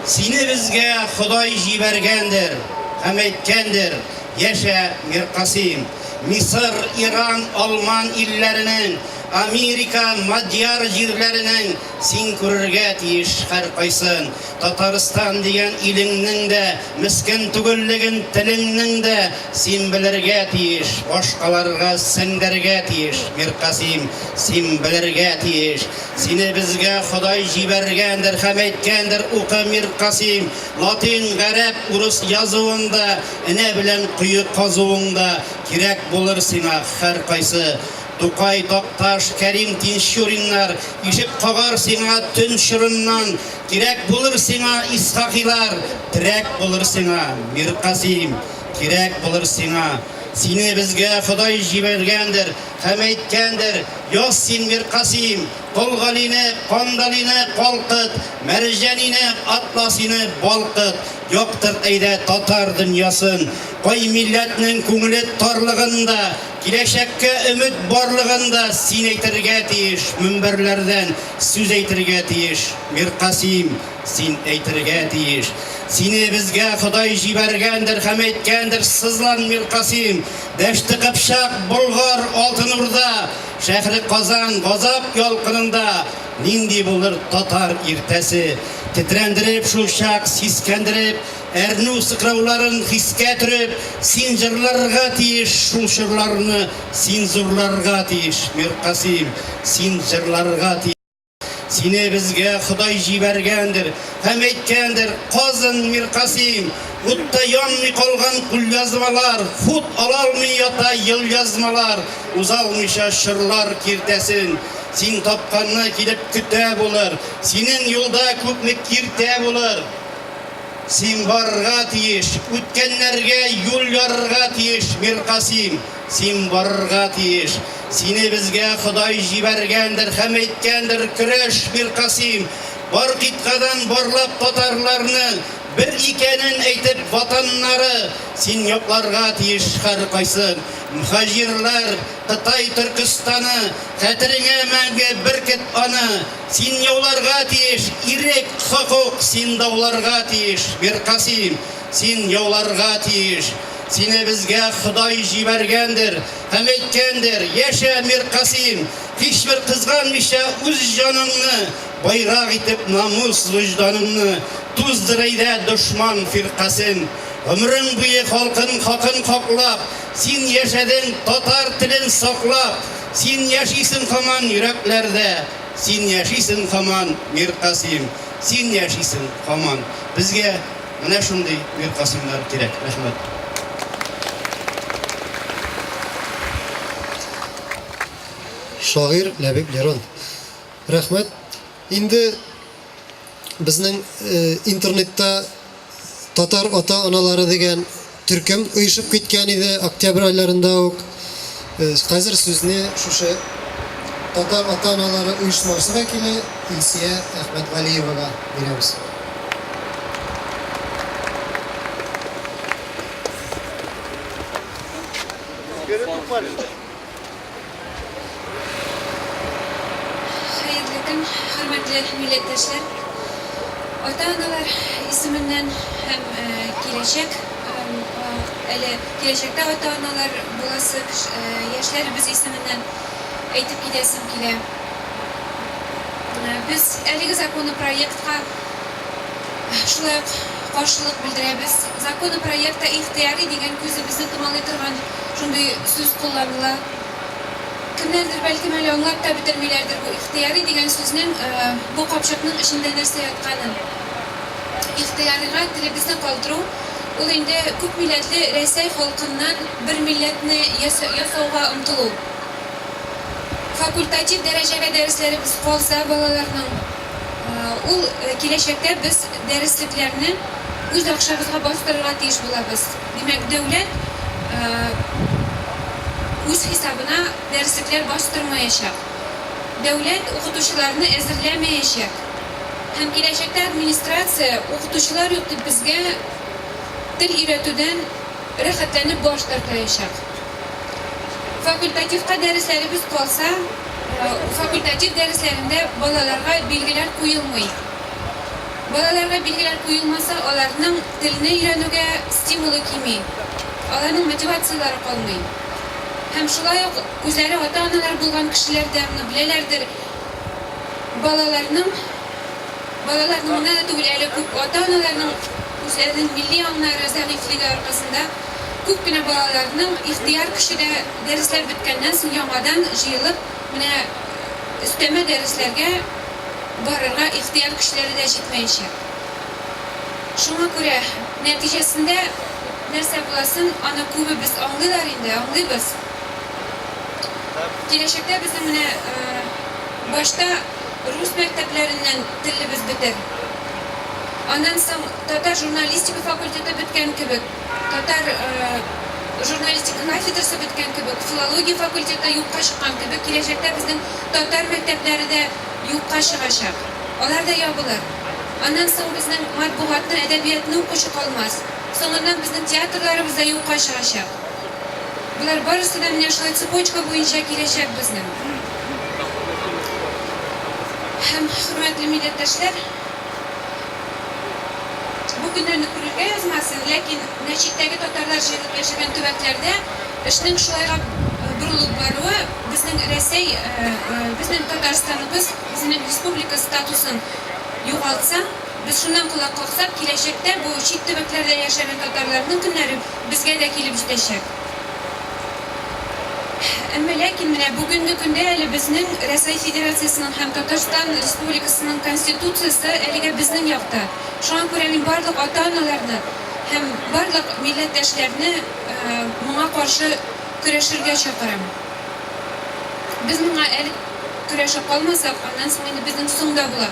Сине безгә Ходай җибәргәндер һәм әйткәндер, яшә, Миркасыйм! Мисыр, Иран, Алман илләренең, Америка, Мадьяр җирләренең син күрергә тиеш һәркайсын. Татарстан дигән илеңнең дә мескен түгеллеген телеңнең дә син белергә тиеш, башкаларга сеңдерергә тиеш, Миркасыйм, син белергә тиеш. Сине безгә Ходай җибәргәндер һәм әйткәндер, укы, Миркасыйм, латин, гарәп, урыс язуың да, энә белән кое казуың да кирәк булыр сиңа һәркайсы. Тукай, Такташ, Кәрим Тинчуриннар ишек кагар сиңа төн чорыннан, кирәк булыр сиңа Исхакыйлар, терәк булыр сиңа, Миркасыйм, кирәк булыр сиңа. Сине безгә Ходай җибәргәндер һәм әйткәндер, яз син, Миркасыйм, Кол Галине, Кандалины калкыт, Мәрҗанине, Атласины балкыт, яктырт әйдә татар дөньясын. Кай милләтнең күңеле тарлыгын да, киләчәккә өмет барлыгын да син әйтергә тиеш, мөнбәрләрдән сүз әйтергә тиеш, Миркасыйм, син әйтергә тиеш. Сине безгә Ходай җибәргәндер һәм әйткәндер, сызлан, Миркасыйм, Дәште Кыпчак, Болгар, Алтын Урда, Шәһре Казан газап ялкынында нинди булыр татар иртәсе? Тетрәндереп шулчак, сискәндереп, әрнү сыкрауларын хискә төреп, син җырларга тиеш шул чорларны, син зурларга тиеш, Миркасыйм, син җырларга тиеш. Сине безгә Ходай җибәргәндер һәм әйткәндер, Казын, Миркасыйм, утта янмый калган кулъязмалар, хут алалмый ята елъязмалар, узалмыйча чорлар киртәсен. Син тапканны килеп көтә булыр, синең юлда күпме киртә булыр. Син барырга тиеш, үткәннәргә юл ярырга тиеш, Миркасыйм, син барырга тиеш. Сине безгә Ходай җибәргәндер һәм әйткәндер, көрәш, Миркасыйм! Бар кыйтгадан барлап татарларны, бер икәнен әйтеп ватаннары, син якларга тиеш һәркайсын. Мөһаҗирләр, Кытай Төркестаны, хәтереңә мәңге беркет аны. Син яуларга тиеш, ирек, хокук, син дауларга тиеш, Миркасыйм, син яуларга тиеш. Сине безгә Ходай җибәргәндер һәм әйткәндер, яшә, Миркасыйм, һичбер кызганмыйча үз җаныңны, байрак итеп намус, вөҗданыңны, туздыр әйдә дошман фиркасен. Гомерең буе халкын хакын хаклап, син яшәдең татар телен саклап, син яшисең һаман йөрәкләрдә. Син яшисең һаман, Миркасыйм, син яшисең һаман. Безгә менә шундый Миркасыймнар кирәк. Рәхмәт. Шагыйрь Ләбиб Лерон. Рәхмәт. Инде безнең интернетта Татар ата-аналары дигән төркем оешып киткән иде октябрь айларында ук. Хәзер сүзне шушы татар ата-аналары оешмасы вәкиле Илсия Әхмәтгалиевага бирәбез. Хәерле көн, хөрмәтле милләттәшләр! Ата-аналар исеменнән һәм киләчәк әле киләчәктә ата-аналар буласы яшьләребез исеменнән әйтеп китәсем килә. Без әлеге законопроектка шулай ук каршылык белдерәбез. Законопроектта ихтыяри дигән күзебезне томалый торган шундый сүз кулланыла. Кемнәрдер бәлкем әле аңлап та бетермиләрдер бу ихтыяри дигән сүзнең бу капчыкның эчендә нәрсә ятканын. Ихтыярига телебезне калдыру, ул инде күп милләтле Рәсәй халкыннан бер милләтне ясауга омтылу. Факультатив дәрәҗәгә дәресләребез калса балаларның, ул киләчәктә без дәреслекләрне үз акчабызга бастырырга тиеш булабыз. Димәк, дәүләт үз хисабына дәреслекләр бастырмаячак. Дәүләт укытучыларны әзерләмәячәк. Һәм киләчәктә администрация, укытучылар юк дип безгә тел өйрәтүдән рәхәтләнеп баш тартаячак. Факультативка дәресләребез калса, факультатив дәресләрендә балаларга билгеләр куелмый. Балаларга билгеләр куелмаса, аларның телне өйрәнүгә стимулы кими, аларның мотивацияләре калмый. Һәм шулай ук үзләре ата-аналар булган кешеләр дә моны беләләрдер, балаларның, балаларның гына да түгел, әле күп ата-аналарның үзләренең милли аңнары зәгыйфьлеге аркасында күп кенә балаларның ихтыяр көче дә дәресләр беткәннән соң яңадан җыелып, менә өстәмә дәресләргә барырга ихтыяр көчләре дә җитмәячәк. Шуңа күрә, нәтиҗәсендә нәрсә буласын аны күбебез аңлыйлар инде, аңлыйбыз. Киләчәктә безнең менә башта рус мәктәпләреннән телебез бетер. Аннан соң татар журналистика факультеты беткән кебек, татар журналистика кафедрасы беткән кебек, филология факультеты юкка чыккан кебек, киләчәктә безнең татар мәктәпләре дә юкка чыгачак. Алар да ябылыр. Аннан соң безнең матбугатны, әдәбиятны укучы калмас. Соңыннан безнең театрларыбыз да юкка чыгачак. Болар барысы да менә шулай цепочка буенча киләчәк безнең. Һәм, хөрмәтле милләттәшләр, бу көннәрне күрергә язмасын, ләкин менә читтәге татарлар җыелып яшәгән төбәкләрдә эшнең шулайга борылып баруы безнең Рәсәй, безнең Татарстаныбыз үзенең республика статусын югалтса, без шуннан колак каксак, киләчәктә бу чит төбәкләрдә яшәгән татарларның көннәре безгә дә килеп җитәчәк. Әмма ләкин менә бүгенге көндә әле безнең Рәсәй Федерациясенең һәм Татарстан Республикасының Конституциясе әлегә безнең якта. Шуңа күрә мин барлык ата-аналарны һәм барлык милләттәшләрне моңа каршы көрәшергә чакырам. Без моңа әле көрәшә калмасак, аннан соң инде безнең соң да була.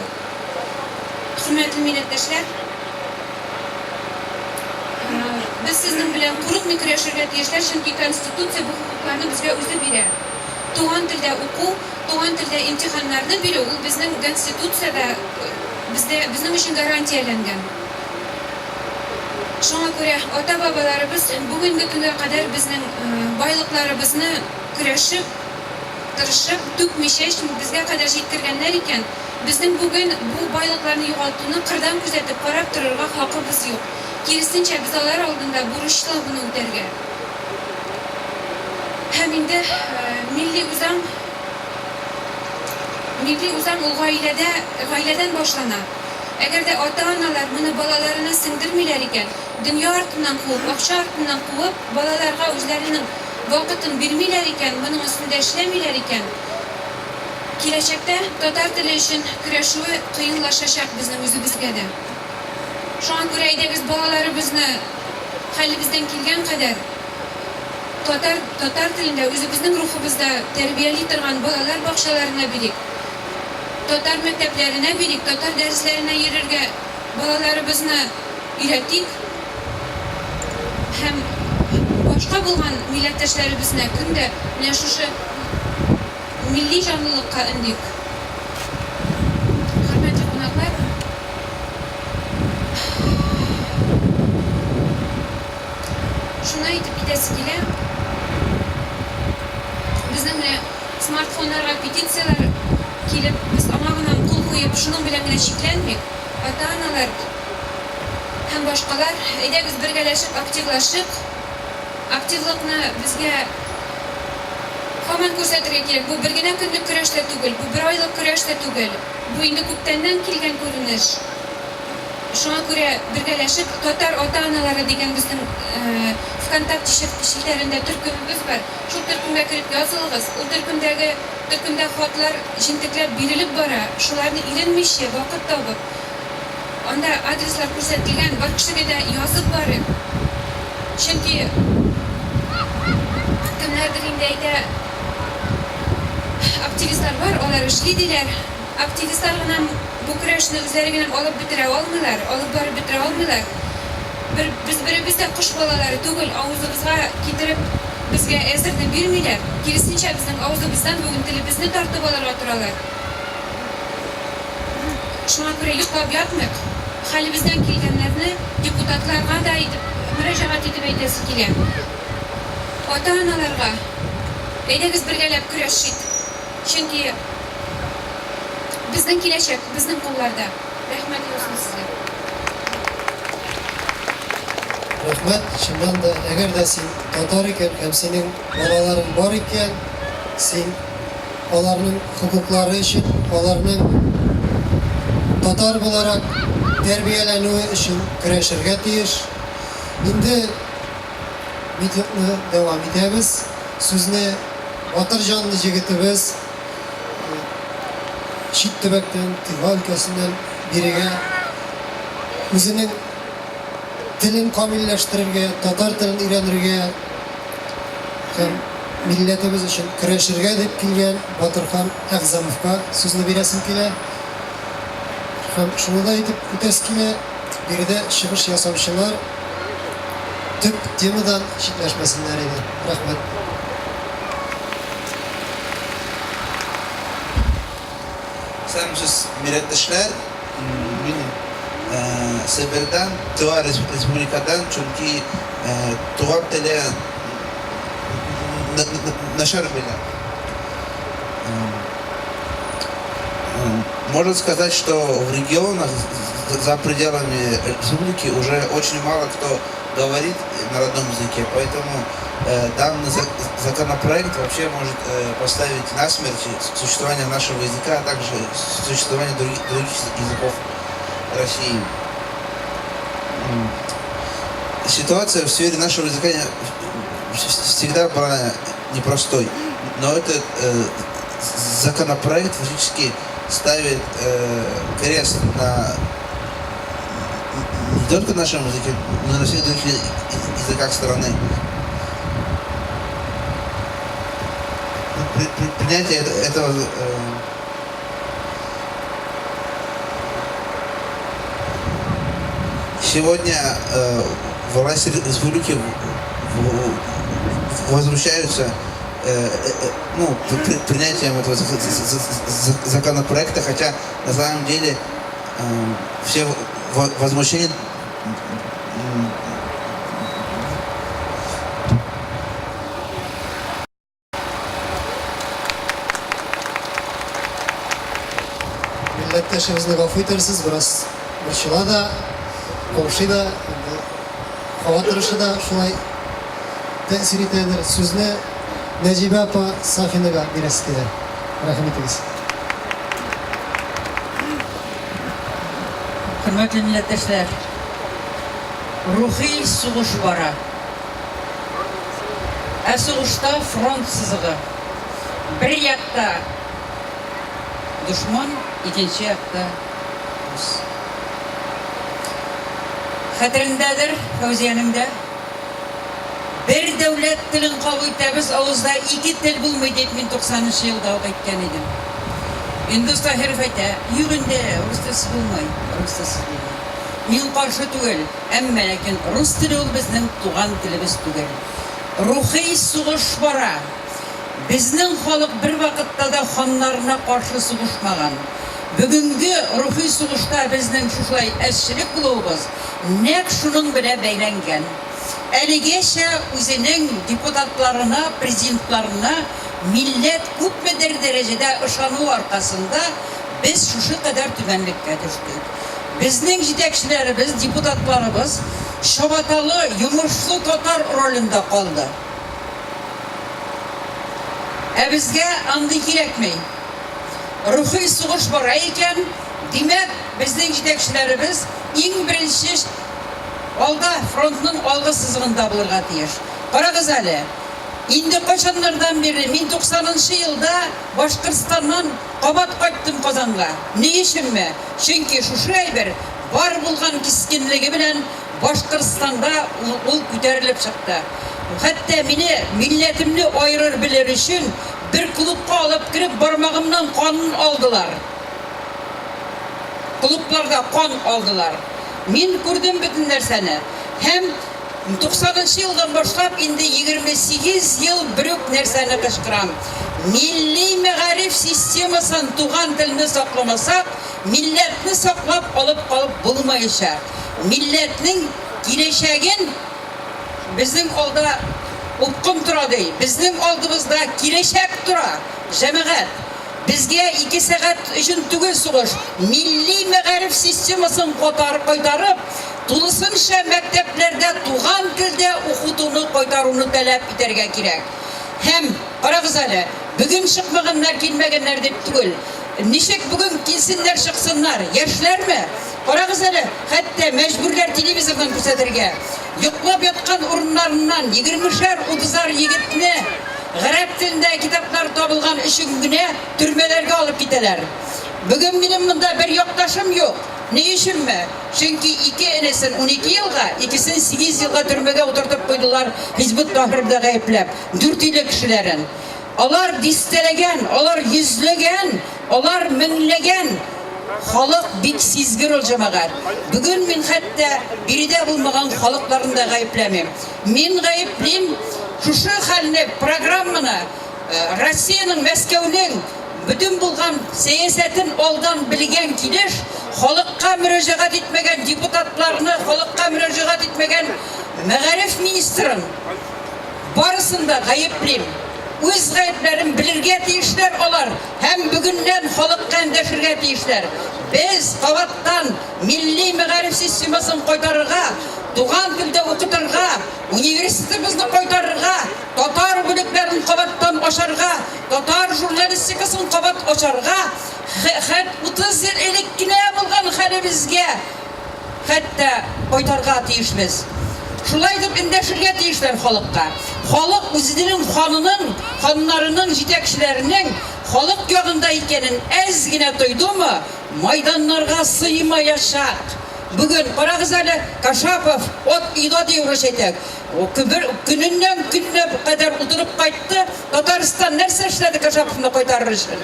Хөрмәтле милләттәшләр, без сезнең белән курыкмый көрәшергә тиешләр, чөнки Конституция бу хокукларны безгә үзе бирә. Туган телдә уку, туган телдә имтиханнарны бирү, ул безнең Конституциядә бездә, безнең өчен гарантияләнгән. Шуңа күрә ата-бабаларыбыз бүгенге көнгә кадәр безнең байлыкларыбызны көрәшеп, тырышып, түкми-чәчми безгә кадәр җиткергәннәр икән, безнең бүген бу байлыкларны югалтуны кырдан күзәтеп, карап торырга хакыбыз юк. Киресенчә, без алар алдында бурычлы моны үтәргә. Һәм инде милли үзаң, милли үзаң ул гаиләдә, гаиләдән башлана. Әгәр дә ата-аналар моны балаларына сеңдермиләр икән, дөнья артыннан куып, акча артыннан куып, балаларга үзләренең вакытын бирмиләр икән, моның өстендә эшләмиләр икән, киләчәктә татар теле өчен көрәшүе кыенлашачак безнең үзебезгә дә. Шуңа күрә әйдәгез балаларыбызны хәлебездән килгән кадәр татар татар телендә, үзебезнең рухыбызда тәрбияли торган балалар бакчаларына бирик. Татар мәктәпләренә бирик, татар дәресләренә йөрергә балаларыбызны өйрәтик һәм башка булган милләттәшләребезне көн дә менә шушы милли җанлылыкка өндик. Хөрмәтле кунаклар, шуны әйтеп китәсе килә, безнең менә Смартфоннарга петицияләр килеп, без аңа гына кул куеп, шуның белән генә чикләнмик. Ата-аналар һәм башкалар, әйдәгез бергәләшеп, активлашыйк. Активлыкны безгә һаман күрсәтергә кирәк. Бу бер генә көнлек көрәш тә түгел, бу бер айлык көрәш тә түгел. Бу инде күптәннән килгән күренеш. Шуңа күрә бергәләшеп Татар ата-аналары дигән безнең ВКонтакте челтәрендә төркемебез бар. Шул төркемгә кереп язылыгыз. Ул төркемдәге төркемдә хатлар җентекләп бирелеп бара. Шуларны иренмичә, вакыт табып, анда адреслар күрсәтелгән, бар кешегә дә язып барыйк. Чөнки кемнәрдер инде әйтә, активистлар бар, алар эшли диләр. Активистлар гына бу көрәшне үзләре генә алып бетерә алмыйлар, алып барып бетерә алмыйлар. Бер, без беребез дә кош балалары түгел, авызыбызга китереп безгә әзерне бирмиләр. Киресенчә, безнең авызыбыздан бүген телебезне тартып алырга торалар. Шуңа күрә йоклап ятмыйк. Хәлебездән килгәннәрне депутатларга да әйтеп, мөрәҗәгать итеп әйтәсе килә. Ата-аналарга, әйдәгез бергәләп көрәшик. Чөнки безнең киләчәк безнең кулларда. Рәхмәт яусын сезгә. Рәхмәт, чыннан да, әгәр дә син татар икән һәм синең балаларың бар икән, син аларның хокуклары өчен, аларның татар буларак тәрбияләнүе өчен көрәшергә тиеш. Инде митингны дәвам итәбез. Сүзне батыр җанлы җегетебез чит төбәктән, Тыва өлкәсеннән бирегә үзенең телен камилләштерергә, татар телен өйрәнергә һәм милләтебез өчен көрәшергә дип килгән Батырхан Әгъзамовка сүзне бирәсем килә. Һәм шуны да әйтеп үтәсе килә, биредә чыгыш ясаучылар төп темадан читләшмәсеннәр иде. Рәхмәт. Исәнмесез, милләттәшләр! Мин Себердән, Тыва республикадан, чөнки туган теле начар беләм. Можно сказать, что в регионах за пределами республики уже очень мало кто говорит на родном языке, поэтому данный законопроект вообще может поставить насмерть существование нашего языка, а также существование других языков России. Ситуация в сфере нашего языка всегда была непростой, но этот законопроект фактически ставит крест на не только нашем языке, но и на всех других языках страны. Принятие этого сегодня власти республики возмущаются ну, принятием этого законопроекта, хотя на самом деле все возмущения Милләттәшебезне гафу итәрсез, бераз борчыла да, каушый да, инде һава торышы да шулай тәэсир итәдер. Сүзне Нәҗибә апа Сафинага бирәсе килә. Рәхим итегез. Хөрмәтле милләттәшләр, рухи сугыш бара. Ә сугышта фронт сызыгы. Бер якта дошман, икенче якта дус. Хәтерендәдер Фәүзиянең дә. Бер дәүләт телен кабул итәбез, авызда ике тел булмый, дип мин туксанынчы елда ук әйткән идем. Индус Таһиров әйтә, юк инде, рус телсез булмый, рус телсез булмый. Мин каршы түгел, әмма ләкин рус теле ул безнең туган телебез түгел. Рухи сугыш бара. Безнең халык бервакытта да ханнарына каршы сугышмаган. Бүгенге рухи сугышта безнең шушылай әзчелек булуыбыз нәкъ шуның белән бәйләнгән. Әлегәчә үзенең депутатларына, президентларына милләт күпмедер дәрәҗәдә ышануы аркасында без шушы кадәр түбәнлеккә төштек. Безнең җитәкчеләребез, депутатларыбыз. чабаталы, йомышлы татар ролендә калды. Ә безгә андый кирәкми. Рухи сугыш бара икән, димәк, безнең җитәкчеләребез иң беренче алда, фронтның алгы сызыгында булырга тиеш. Карагыз әле, инде кайчаннардан бирле, мин туксанынчы елда Башкортстаннан кабат кайттым Казанга. Ни өченме? Чөнки шушы әйбер бар булган кискенлеге белән Башкортстанда ул күтәрелеп чыкты. Хәтта мине милләтемне аерыр белер өчен бер клубка алып кереп бармагымнан кан алдылар. Клубларда кан алдылар. Мин күрдем бөтен нәрсәне. Һәм туксанынчы елдан башлап инде 28 ел бер үк нәрсәне кычкырам. Милли мәгариф системасын туган телне сакламасак, милләтне саклап алып калып булмаячак. Милләтнең киләчәген безнең алда упкын тора ди. Безнең алдыбызда киләчәк тора, җәмәгать. Безгә ике сәгать өчен түгел сугыш. Милли мәгариф системасын кайтарып, тулысынча мәктәпләрдә туган телдә укытуны кайтаруны таләп итәргә кирәк. Һәм, карагыз әле, бүген чыкмаганнар, килмәгәннәр дип түгел. Ничек бүген килсеннәр, чыксыннар? Яшьләрме? Карагыз әле, хәтта мәҗбүрләр телевизордан күрсәтергә. Йоклап яткан урыннарыннан егермешәр, утызар егетне гарәп телендә китаплар табылган өчен генә төрмәләргә алып китәләр. Бүген минем монда бер якташым юк. Ни өченме? Чөнки ике энесен 12 елга, икесен сигез елга төрмәгә утыртып куйдылар Хизбут-Тахрирда гаепләп, Дүртөйле кешеләрен. Алар дистәләгән, алар йөзләгән, алар меңләгән. Халык бик сизгер ул, җәмәгать. Бүген мин хәтта биредә булмаган халыкларны да гаепләмим. Мин гаеплим шушы хәлне, программаны, Россиянең, Мәскәүнең бөтен булган сәясәтен алдан белгән килеш, халыкка мөрәҗәгать итмәгән депутатларны, халыкка мөрәҗәгать итмәгән мәгариф министрын. Барысын да гаеплим. Үз гаепләрен белергә тиешләр алар һәм бүгеннән халыкка эндәшергә тиешләр. Без кабаттан милли мәгариф системасын кайтарырга, туган телдә укытырга, университетыбызны кайтарырга, татар бүлекләрен кабаттан ачарга, татар журналистикасын кабат ачарга, хәт 30 ел элек кенә булган хәлебезгә хәтта кайтарга тиешбез. Шулай итеп эндәшергә тиешләр халыкка. Халык үзенең ханының, ханнарының, җитәкчеләренең халык ягында икәнен әз генә тойдымы, майданнарга сыймаячак. Бүген, карагыз әле, Кашапов от и до ди урысча әйтәк. Бер көненнән көненә кадәр утырып кайтты. Татарстан нәрсә эшләде Кашаповны кайтарыр өчен?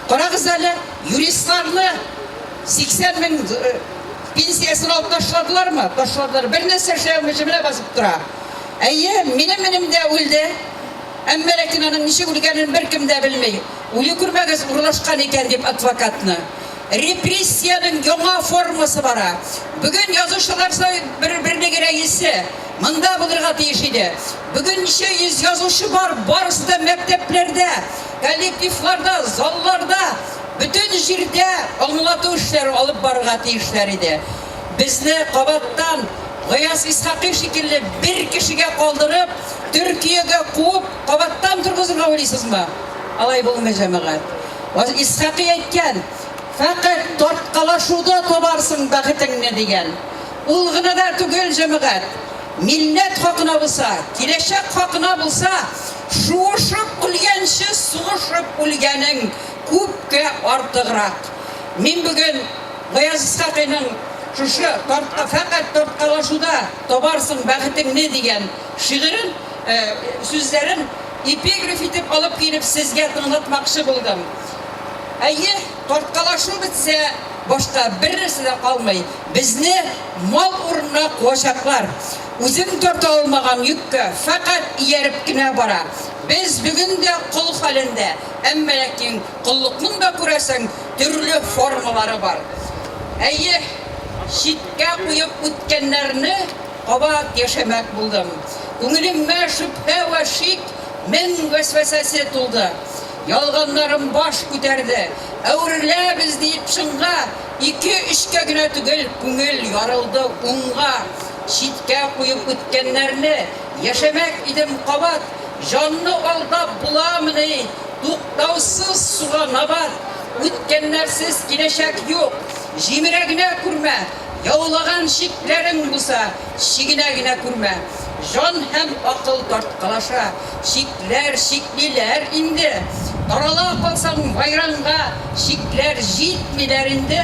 Карагыз әле, юристларны 80 мең пенсиясен алып ташладылармы? Ташладылар. Бер нәрсә эшләй алмыйча менә басып тора. Әйе, минем энем дә үлде. Әмма ләкин аның ничек үлгәнен беркем дә белми. Үле күрмәгез, урлашкан икән дип адвокатны. Репрессиянең яңа формасы бара. Бүген язучылар берлеге рәисе монда булырга тиеш иде. Бүген ничә йөз язучы бар, барысы да мәктәпләрдә, коллективларда, залларда. Бөтен җирдә аңлату эшләре алып барырга тиешләр иде. Безне кабаттан Гаяз Исхакый шикелле бер кешегә калдырып, Төркиягә куып, кабаттан торгызырга уйлыйсызмы? Алай булмый, җәмәгать. Исхакый әйткән, фәкать тарткалашуда табарсың бәхетеңне, дигән. Ул гына да түгел, җәмәгать. Милләт хакына булса, киләчәк хакына булса, шуышып үлгәнче сугышып үлгәнең күпкә артыграк. Мин бүген Гаяз Исхакыйның шушы тартка, фәкать тарткалашуда табарсың бәхетеңне дигән шигырен, сүзләрен эпиграф итеп алып килеп сезгә тыңлатмакчы булдым. Әйе, тарткалашу бетсә, башка бернәрсә дә калмый. Безне мал урынына куачаклар. Үзем тарта алмаган йөккә фәкать ияреп кенә бара. Без бүген дә кол хәлендә, әмма ләкин коллыкның да, күрәсең, төрле формалары бар. Әйе, читкә куеп үткәннәрне кабат яшәмәк булдым. Күңелемә шөбһә вә шик мең вәсвәсәсе тулды. Ялганнарым баш күтәрде. Әвереләбез диеп чынга, ике-өчкә генә түгел, күңел ярылды унга. Читкә куеп үткәннәрне Яшәмәк идем кабат. Җанны алдап буламыни, Туктаусыз суга набат. Үткәннәрсез киләчәк юк, Җимерә генә күрмә. Яулаган чикләрең булса, Чигенә генә күрмә. Җан һәм акыл тарткалаша, Чикләр чиклиләр инде. Тарала калсаң вәйранга, Чикләр җитмиләр инде.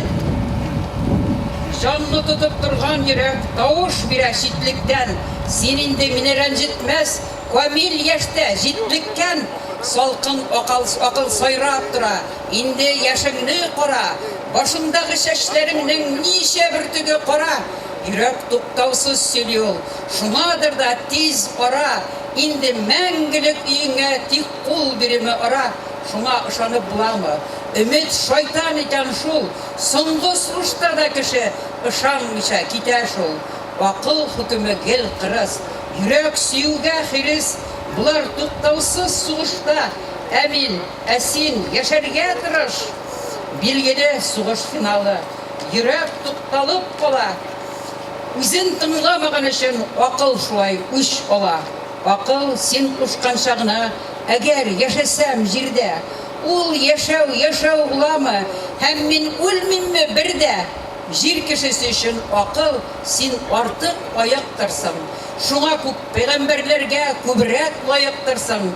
Җанны тотып торган йөрәк Тавыш бирә читлектән, Син инде мине рәнҗетмәс, Камил яшьтә җитлеккән. Салкын акал акыл сайрап тора, Инде яшеңне кара, Башыңдагы чәчләреңнең Ничә бөртеге кара. Йөрәк туктаусыз сөйли ул, Шуңадыр да тиз ара, Инде мәңгелек өеңә Тик кул биреме ара. Шуңа ышанып буламы? Өмет шайтан икән шул, Соңгы сулышта да кеше Ышанмыйча китә шул. Акыл хөкеме гел кырыс, Йөрәк сөюгә хирыс, Болар туктаусыз сугышта, Ә мин, ә син яшәргә тырыш! Билгеле, сугыш финалы. Йөрәк тукталып кала. Үзен тыңламаган өчен акыл шулай үч ала. Акыл син кушканча гына, әгәр яшәсәм җирдә, Ул яшәү яшәү буламы, һәм мин үлмимме бер дә? Җир кешесе өчен акыл син артык аектырсың, Шуңа күк пәйгамбәрләргә күбрәк лаектырсың.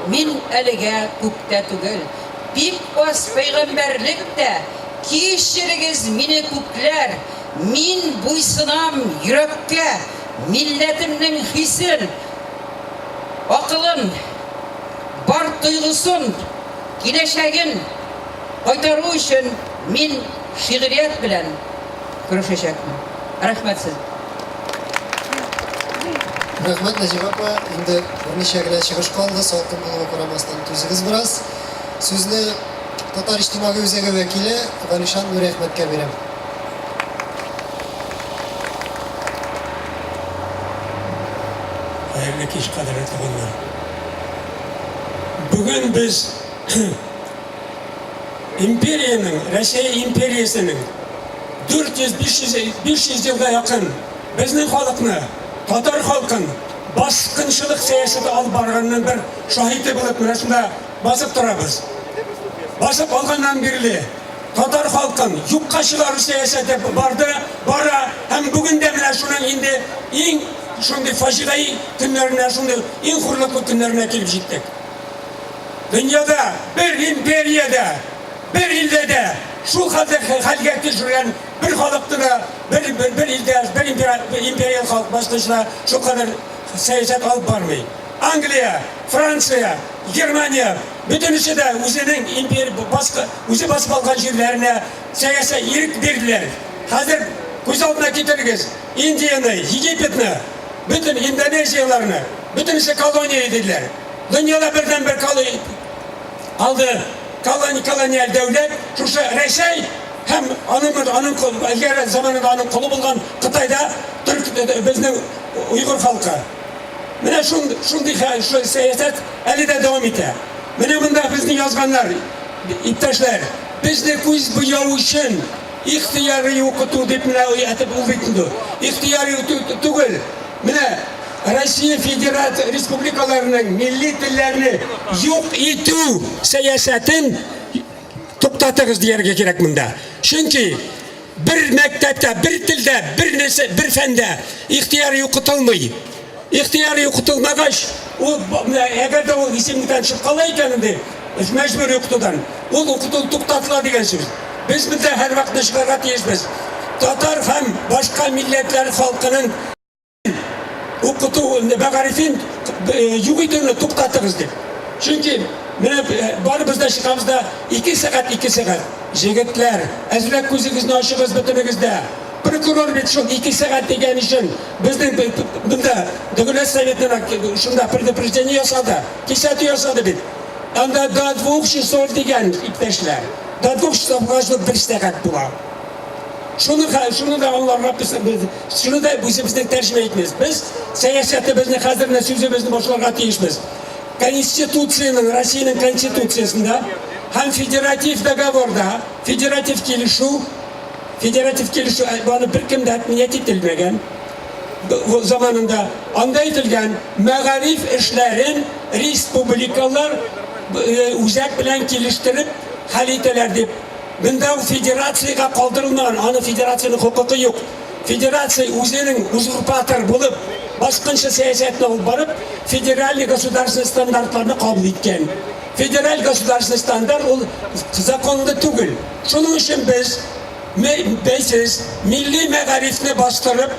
Мин әлегә күктә түгел, бик аз пәйгамбәрлек тә, Кичерегез мине, күкләр, мин буйсынам йөрәккә, Милләтемнең хисен, акылын, бар тойгысын, киләчәген кайтару өчен мин шигърият белән көрәшәчәкмен. Рәхмәт сезгә. Рәхмәт, Нәҗибә апа. Инде берничә генә чыгыш калды, салкын булуга карамастан, түзегез бераз. Сүзне Татар иҗтимагый үзәге вәкиле Галишан Нуриәхмәткә бирәм. Хәерле кич, кадерле туганнар. Бүген без империянең, Рәсәй империясенең 400-500 500 елга якын безнең халыкны, татар халкын баскынчылык сәясәте алып барганның бер шаһиты булып менә шунда басып торабыз. Басып алганнан бирле татар халкын юкка чыгару сәясәте барды, бара һәм бүген дә менә шуның инде иң шундый фаҗигаи көннәренә, шундый иң хурлыклы көннәренә килеп җиттек. Дөньяда бер империя дә, бер илдә дә шул хәтле хәлгә төшергән бер халыкны да, бер, бер, бер илдә, бер империя халык баскычына шул кадәр сәясәт алып бармый. Англия, Франция, Германия бөтенесе дә үзенең импер баскы, үзе басып алган җирләренә сәясәт ирек бирделәр. Хәзер күз алдына китерегез, Индияне, Египетны, бөтен Индонезияләрне, бөтенесе колония диделәр. Дөньяда бердәнбер калды колония, колониаль дәүләт шушы Рәсәй һәм аның аның элгәре заманында аның колы булган Кытайда төрк безнең уйгыр халкы. Менә шундый сәясәт әле дә дәвам итә. Менә монда безне язганнар, иптәшләр, безне күз буяу өчен ихтыяри укыту дип менә әйтеп ул бит инде. Ихтыяри түгел. Менә Россия Федерация республикаларының милли телләрне юк итү сәясәтен туктатыгыз дияргә кирәк монда. Чөнки Бер мәктәптә, бер телдә, бер нәрсә, бер фәндә ихтыяри укытылмый. Ихтыяри укытылмагач, ул әгәр дә ул исемлектән чыгып кала икән инде, мәҗбүри укытудан, ул укыту туктатыла дигән сүз. Без монда һәрвакытта чыгарга тиешбез. Татар һәм башка милләтләр халкының Укыту мәгарифен юк итүне туктатыгыз дип. Чөнки менә барыбыз да чыгабыз да 2 сәгать, 2 сәгать. Җегетләр, әзрәк күзегезне ачыгыз бөтенегез дә. Прокурор бит шул 2 сәгать дигән өчен безнең монда Дәүләт Советына шунда предупреждение ясады, кисәтү ясады бит. Анда до двух часов дигән иптәшләр. До двух часов бер сәгать була. Шуны, шуны да аңларга без, шуны да үзебезнең тәрҗемә итмибез. Без сәясәтебезне хәзер менә сүзебезне башларга тиешбез. Конституциянең, Россиянең Конституциясендә һәм федератив договорда, федератив килешү, федератив килешү, аны беркем дә отменять ителмәгән. заманында анда әйтелгән, мәгариф эшләрен республикалар үзәк белән килештереп хәл итәләр дип. Монда ул федерациягә калдырылмаган, аны федерациянең хокукы юк. Федерация үзенең узурпатор булып, баскынчы сәясәтне алып барып, федеральный государственный стандартларны кабул иткән. Федераль государственный стандарт ул законлы түгел. Шуның өчен без бәйсез милли мәгарифне бастырып,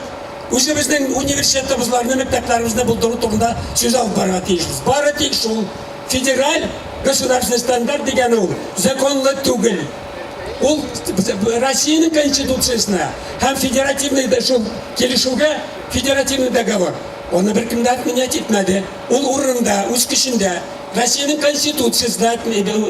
үзебезнең университетыбызларны, мәктәпләребезне булдыру турында сүз алып барырга тиешбез. Бары тик шул федераль государственный стандарт дигән ул законлы түгел. Ул Россиянең Конституциясенә һәм федеративный шул килешүгә федеративный договор. Аны беркем дә отменять итмәде. Ул урынында, үз көчендә. Россиянең Конституциясе дә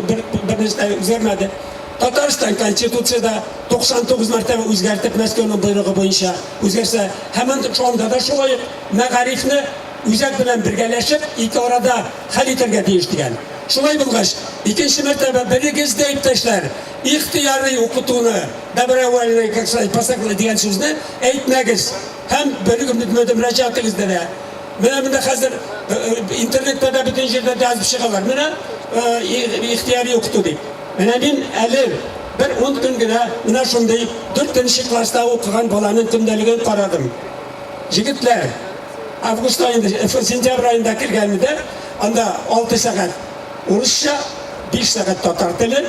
бер нәрсә үзгәрмәде. Татарстан Конституция дә 99 мәртәбә үзгәртеп Мәскәүнең боерыгы буенча үзгәрсә, һәм анда да шулай ук мәгарифне үзәк белән бергәләшеп ике арада хәл итәргә тиеш дигән. Шулай булгач, икенче мәртәбә берегез дә, иптәшләр, ихтыярый укытуны, добровольный, как сказать, по дигән сүзне әйтмәгез һәм бер мөрәҗәгатегездә дә. Менә монда хәзер интернетта да бөтен җирдә дә язып чыгалар. Менә ихтыяри укыту дип. Менә мин әле бер ун көн генә менә шундый дүртенче класста укыган баланың көндәлеген карадым. Җегетләр, август аенда, сентябрь аенда кергән иде, анда 6 сәгать урысча, 5 сәгать татар теле.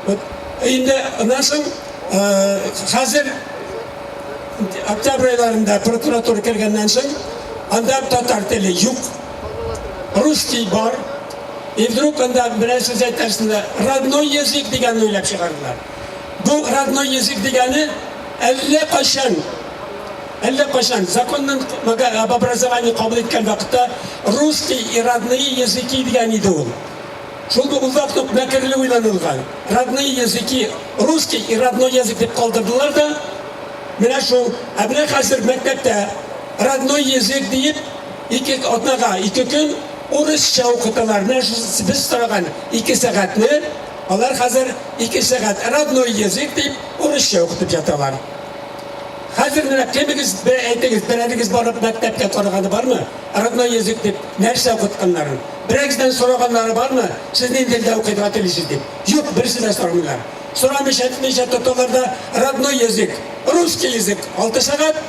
Вот инде аннан соң хәзер Октябрь айларында прокуратура кергәннән соң, анда татар теле юк, русский бар. И вдруг анда берәр сүз әйтәсең дә, родной язык дигәнне уйлап чыгардылар. Бу родной язык дигәне әллә кайчан, әллә кайчан законның об образовании кабул иткән вакытта русский и родные языки дигән иде ул. Шул ул вакыт ук мәкерле уйланылган. Родные языки, русский и родной язык дип калдырдылар да, менә шул. Ә менә хәзер мәктәптә родной язык диеп ике атнага ике көн урысча укыталар. Менә шул без сораган ике сәгатьне алар хәзер ике сәгать родной язык дип урысча укытып яталар. Хәзер менә кемегез бер әйтегез, берәрегез барып мәктәпкә караганы бармы? Родной язык дип нәрсә укытканнарын? Берәрегездән сораганнары бармы, сез нинди телдә укырга телисез дип? Юк, берсе дә сорамыйлар. Сорамыйча, әйтмичә тоталар да родной язык, русский язык 6 сәгать,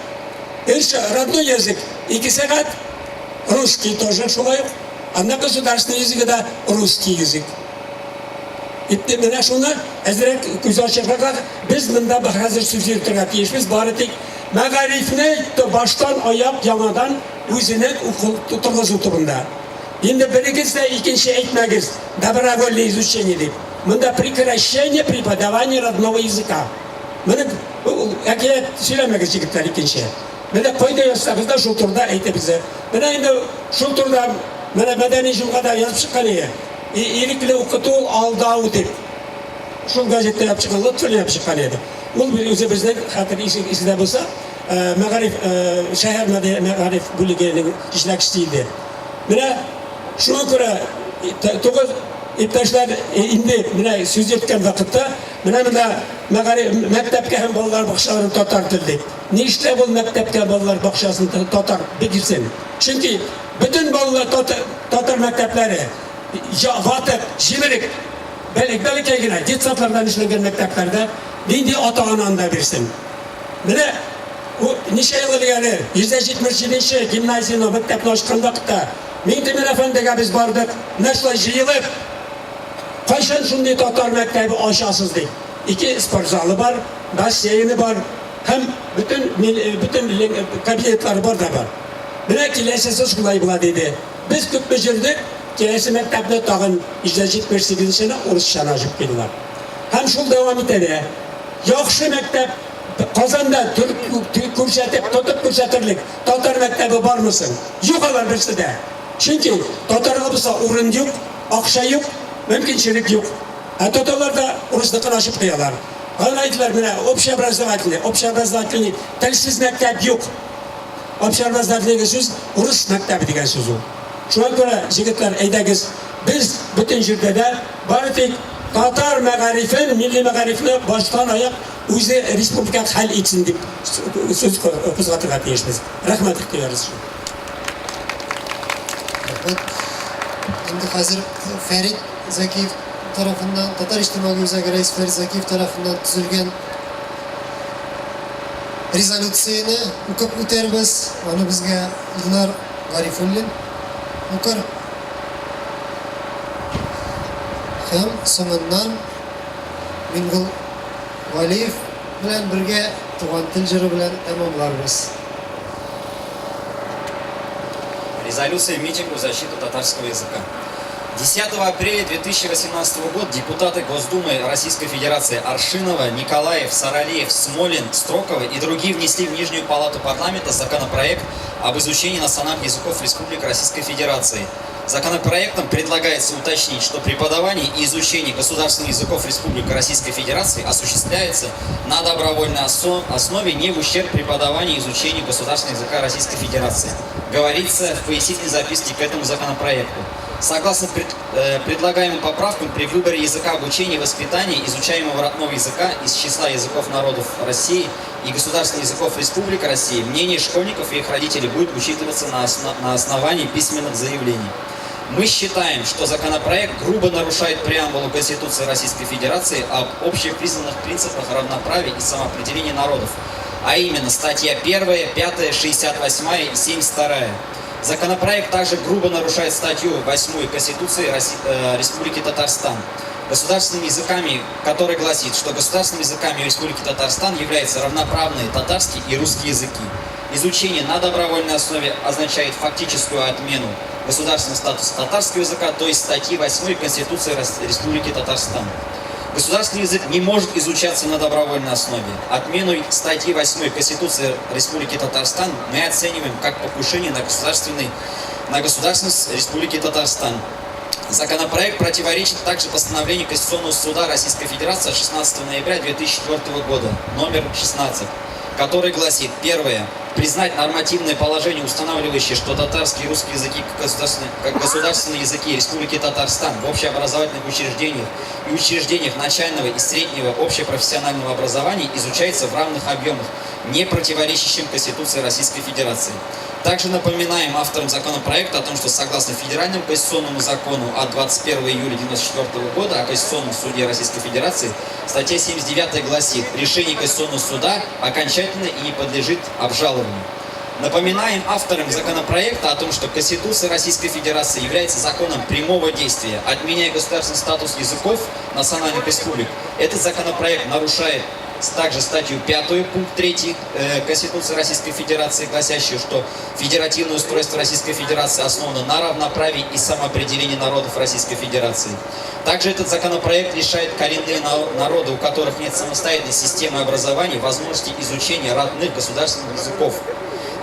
өч родной язык 2 сәгать, русский тоже шулай ук, анда государственный языгы да русский язык. Итте менә шуны әзрәк күз ачырга без монда хәзер сүз йөртергә тиешбез, бары тик мәгарифне баштан аяк яңадан үзенең торгызу турында. Инде берегез дә икенче әйтмәгез, добровольное изучение дип. Монда прекращение преподавания родного языка. Моны әкият сөйләмәгез, егетләр, икенче. Менә кайда язсагыз да шул турыда әйтәбез. Менә инде шул турыда менә Мәдәни җомгада язып чыккан иде. Ирекле укыту ул алдау дип. Шул газетта язып чыккан, Лотфуллин язып чыккан иде. Ул үзебезнең хәтер исегездә булса, мәгариф шәһәр мәгариф бүлегенең җитәкчесе иде. Менә шуңа күрә тугыз иптәшләр инде менә сүз йөрткән вакытта менә монда мәгариф мәктәпкә һәм балалар бакчаларын татар тел дип. Нишләп ул мәктәпкә балалар бакчасын татар бирсен? Чөнки бөтен балалар татар, татар мәктәпләре ватык, җимерек, бәләкәй генә детсадлардан эшләнгән мәктәпләрдә нинди ата-ана анда бирсен? Менә ничә ел элек әле 177 нче гимназияне мәктәпне ачкан вакытта Миңтимер әфәндегә без бардык, менә шулай җыелып, кайчан шундый татар мәктәбе ачасыз дип. Ике спорт залы бар, бассейны бар һәм бөтен бөтен кабинетлары бар да бар. Менә киләсесе шулай була диде. Без күпме җөрдек, киләсе мәктәпне тагын 178 нчене урысчаны ачып куйдылар. Һәм шул дәвам итә дә. Яхшы мәктәп Казанда күрсәтеп, тотып күрсәтерлек татар мәктәбе бармы соң? Юк алар берсе дә. Чөнки татарга булса урын юк, акча юк, мөмкинчелек юк. Ә татарлар да урысныкын ачып куялар. Алар әйттеләр, менә общеобразовательный, общеобразовательный телсез мәктәп юк. Общеобразовательный дигән сүз урыс мәктәбе дигән сүз ул. Шуңа күрә, җегетләр, әйдәгез, без бөтен җирдә дә бары тик татар мәгарифен, милли мәгарифне баштан аяк үзе республика хәл итсен дип сүз кузгатырга тиешбез. Рәхмәт игътибарыгыз өчен. Рәхмәт. Инде хәзер Фәрит Зәкиев тарафыннан, Татар иҗтимагый үзәге рәисе Фәрит Зәкиев тарафыннан төзелгән резолюцияне укып үтәрбез. Аны безгә Илнар Гарифуллин укыр. Һәм соңыннан Миңгол Вәлиев белән бергә Туган тел җыры белән тәмамларбыз. Резолюция митинга в защиту татарского языка. 10 апреля 2018 года депутаты Госдумы Российской Федерации Аршинова, Николаев, Саралиев, Смолин, Строкова и другие внесли в Нижнюю палату парламента законопроект об изучении национальных языков Республик Российской Федерации. Законопроектом предлагается уточнить, что преподавание и изучение государственных языков Республики Российской Федерации осуществляется на добровольной основе не в ущерб преподаванию и изучению государственного языка Российской Федерации. Говорится в пояснительной записке к этому законопроекту. Согласно предлагаемым поправкам, при выборе языка обучения и воспитания изучаемого родного языка из числа языков народов России и государственных языков Республики России, мнение школьников и их родителей будет учитываться на основании письменных заявлений. Мы считаем, что законопроект грубо нарушает преамбулу Конституции Российской Федерации об общепризнанных принципах равноправия и самоопределения народов, а именно статья 1, 5, 68 и 72. Законопроект также грубо нарушает статью 8 Конституции Республики Татарстан, государственными языками, который гласит, что государственными языками Республики Татарстан являются равноправные татарский и русский языки. Изучение на добровольной основе означает фактическую отмену государственного статуса татарского языка, то есть статьи 8 Конституции Республики Татарстан. Государственный язык не может изучаться на добровольной основе. Отмену статьи 8 Конституции Республики Татарстан мы оцениваем как покушение на государственность Республики Татарстан. Законопроект противоречит также постановлению Конституционного суда Российской Федерации от 16 ноября 2004 года, номер 16, который гласит: первое, признать нормативное положение, устанавливающее, что татарский и русский языки как государственные языки Республики Татарстан в общеобразовательных учреждениях и учреждениях начального и среднего общепрофессионального образования изучаются в равных объемах, не противоречащим Конституции Российской Федерации. Также напоминаем авторам законопроекта о том, что согласно Федеральному конституционному закону от 21 июля 1994 года о Конституционном суде Российской Федерации, статья 79 гласит: решение Конституционного суда окончательно и не подлежит обжалованию. Напоминаем авторам законопроекта о том, что Конституция Российской Федерации является законом прямого действия, отменяя государственный статус языков национальных республик. Этот законопроект нарушает также статью 5, пункт 3 Конституции Российской Федерации, гласящую, что федеративное устройство Российской Федерации основано на равноправии и самоопределении народов Российской Федерации. Также этот законопроект лишает коренные народы, у которых нет самостоятельной системы образования, возможности изучения родных государственных языков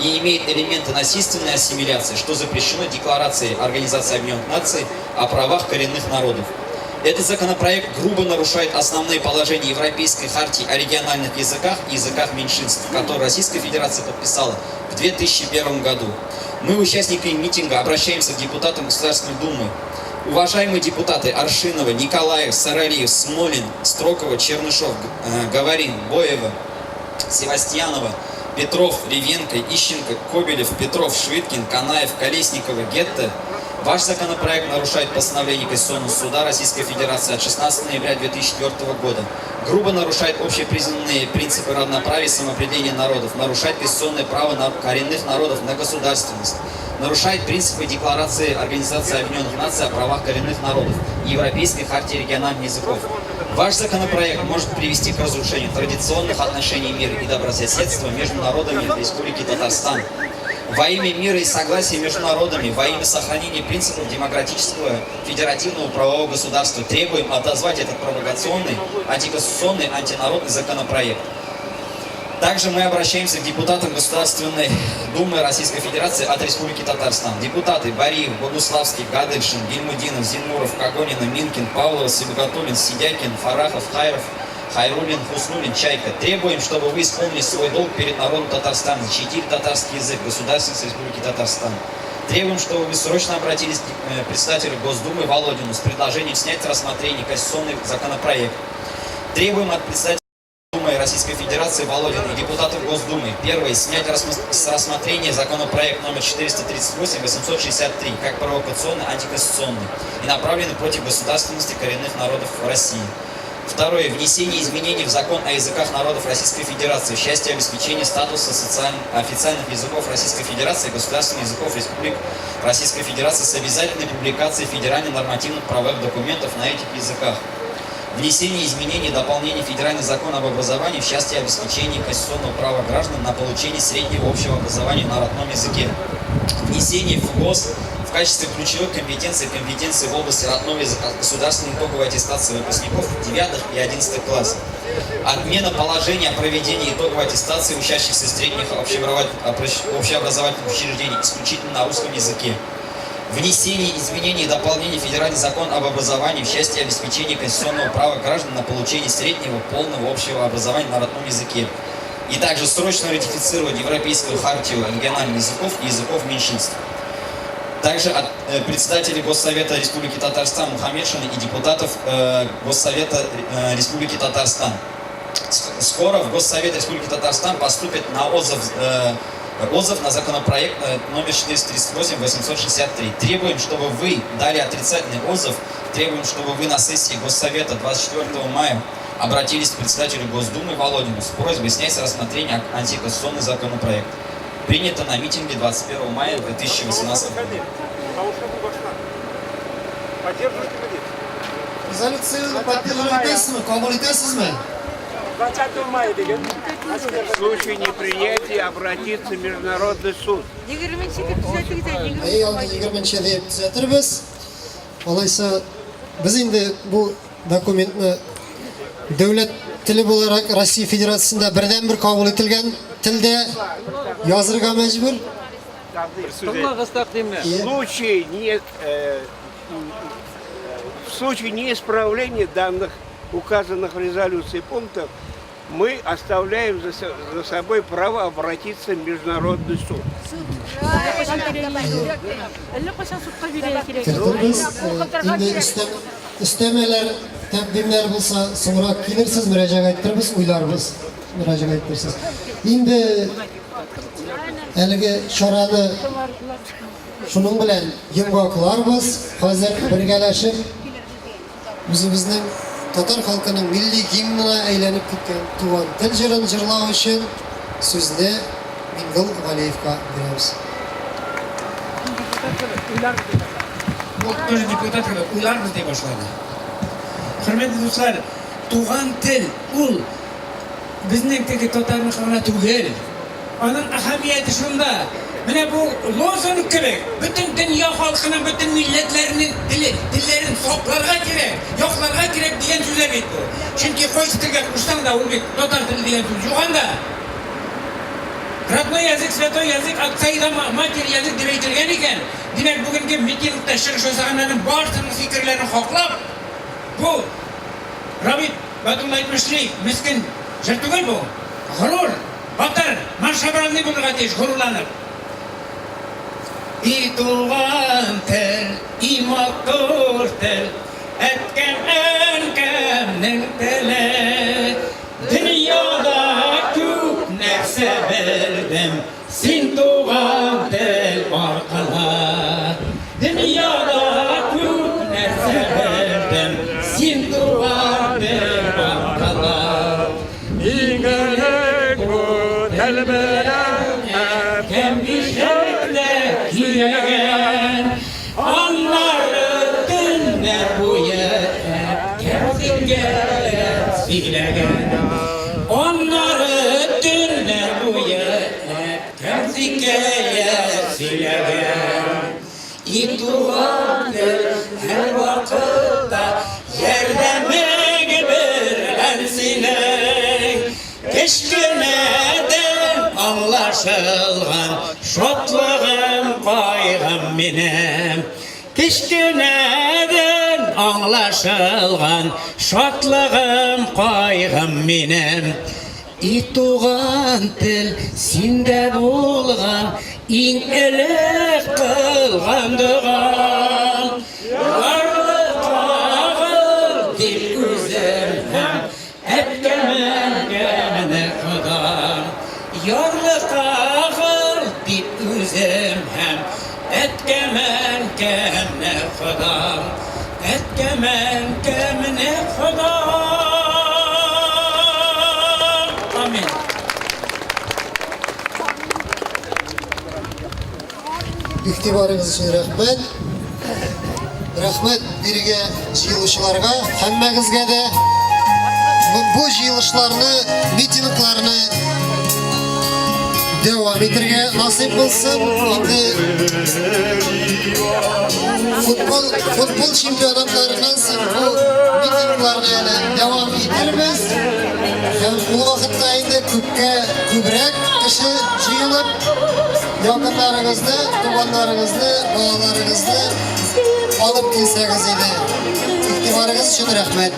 и имеет элементы насильственной ассимиляции, что запрещено Декларацией Организации Объединенных Наций о правах коренных народов. Этот законопроект грубо нарушает основные положения Европейской хартии о региональных языках и языках меньшинств, которую Российская Федерация подписала в 2001 году. Мы, участники митинга, обращаемся к депутатам Государственной Думы. Уважаемые депутаты Аршинова, Николаев, Саралиев, Смолин, Строкова, Чернышов, Говорин, Боева, Севастьянова, Петров, Ревенко, Ищенко, Кобелев, Петров, Швыткин, Канаев, Колесникова, Гетте, ваш законопроект нарушает постановление Конституционного суда Российской Федерации от 16 ноября 2004 года, грубо нарушает общепризнанные принципы равноправия и самоопределения народов, нарушает конституционное право на коренных народов на государственность, нарушает принципы Декларации Организации Объединенных Наций о правах коренных народов и Европейской хартии региональных языков. Ваш законопроект может привести к разрушению традиционных отношений мира и добрососедства между народами Республики Татарстан. Во имя мира и согласия между народами, во имя сохранения принципов демократического федеративного правового государства требуем отозвать этот провокационный, антиконституционный, антинародный законопроект. Также мы обращаемся к депутатам Государственной Думы Российской Федерации от Республики Татарстан. Депутаты Бариев, Богуславский, Гадельшин, Гильмутдинов, Зиннуров, Когонина, Минкин, Павлова, Сибгатуллин, Сидякин, Фарахов, Хайров, Хайрулин, Хуснулин, Чайка. Требуем, чтобы вы исполнили свой долг перед народом Татарстана, защитили татарский язык, государственность Республики Татарстан. Требуем, чтобы вы срочно обратились к председателю Госдумы Володину с предложением снять с рассмотрения конституционный законопроект. Требуем от председателя Думы Российской Российской Федерации Володина и депутатов Госдумы. Первое. Снять с рассмотрения законопроект номер 438-863 как провокационный, антиконституционный и направленный против государственности коренных народов России. Второе. Внесение изменений в закон о языках народов Российской Федерации в части обеспечения статуса официальных языков Российской Федерации и государственных языков Республик Российской Федерации с обязательной публикацией федеральных нормативных правовых документов на этих языках. Внесение изменений и дополнений в Федеральный закон об образовании в части обеспечения конституционного права граждан на получение среднего общего образования на родном языке. Внесение в ГОС в качестве ключевых компетенций компетенции в области родного языка государственной итоговой аттестации выпускников 9 и 11 классов. Отмена положения о проведении итоговой аттестации учащихся средних общеобразовательных учреждений исключительно на русском языке. Внесение изменений и дополнений в Федеральный закон об образовании в части обеспечения конституционного права граждан на получение среднего полного общего образования на родном языке. И также срочно ратифицировать Европейскую хартию региональных языков и языков меньшинств. Также от председателя Госсовета Республики Татарстан Мухаметшина и депутатов Госсовета Республики Татарстан. Скоро в Госсовет Республики Татарстан поступит на отзыв на законопроект номер 438-863. Требуем, чтобы вы дали отрицательный отзыв. Требуем, чтобы вы на сессии Госсовета 24 мая обратились к председателю Госдумы Володину с просьбой снять с рассмотрения антиконституционный законопроект. Принято на митинге 21 мая 2018 года. Резолюцияне поддерживать итәсезме, кабул итәсезме? В случае непринятия обратиться в Международный суд. 20-нче дип төзәтегез, ә, Әй, аны 20-нче дип төзәтербез. Алайса, без инде бу документны дәүләт теле буларак Россия Федерациясендә бердәнбер кабул ителгән телдә язырга мәҗбүр. В случае неисправления данных, указанных в резолюции пунктов, мы оставляем за собой право обратиться в Международный суд. Әллә кайчан судка бирергә кирәк. Кертербез. Инде өстәмәләр, тәкъдимнәр булса, соңрак килерсез, мөрәҗәгать иттербез, уйларбыз, мөрәҗәгать иттерсез. Инде әлеге чараны шуның белән йомгакларбыз. Хәзер бергәләшеп үзебезнең татар халкының милли гимнына әйләнеп киткән Туган тел җырын җырлау өчен сүзне Миңгол Галиевка бирәбез. Ул тоже депутат кебек уйларбыз дип башлады. Хөрмәтле дуслар, туган тел ул безнең теге татарныкы гына түгел. Аның әһәмияте шунда. Менә бу лозунг кебек, бөтен дөнья халкының, бөтен милләтләренең теле, телләрен сакларга кирәк, якларга кирәк дигән сүзләр бит бу. Чөнки кайсы телгә кушсаң да, ул бит татар теле дигән сүз юк анда. Родной язык, святой язык, отца и матери язык дип әйтелгән икән, димәк, бүгенге митингта чыгыш ясаганнарның барысының фикерләрен хаклап, бу Рабит Батулла әйтмешли, мескен җыр түгел бу. Горур, батыр, маршабранный булырга тиеш, горурланып. И туган тел, и матур тел, әткәм, әнкәмнең теле. Дөньяда күп нәрсә белдем, син туган тел аркылы. Дөньяда күп нәрсә белдем, син туган тел аркылы. Иң элек бу тел белән әткәм бишекне сөйләгән. Аннары төннәр буе әткәм хикәят сөйләгән. Аннары төннәр буе әткәм хикәят сөйләгән. И туган тел һәрвакытта ярдәмең белән синең. Кечкенәдән аңлашылган шатлыгым, кайгым минем. Кечкенәдән аңлашылган шатлыгым, кайгым минем. И туган тел, синдә булган иң элек кылган догам. Ярлыкагыл дип үзем һәм әткәм-әнкәм. Ходам, әткәм, әнкәмне Ходам. Амин. Игътибарыгыз өчен рәхмәт. Рәхмәт бирегә җыелучыларга, һәммәгезгә дә. Бу җыелышларны, митингларны дәвам итәргә насыйп булсын. Инде футбол, футбол чемпионатларыннан соң бу митингларны әле дәвам итәрбез. Һәм ул вакытта инде күпкә күбрәк кеше җыелып, якыннарыгызны, туганнарыгызны, балаларыгызны алып килсәгез иде. Игътибарыгыз өчен рәхмәт.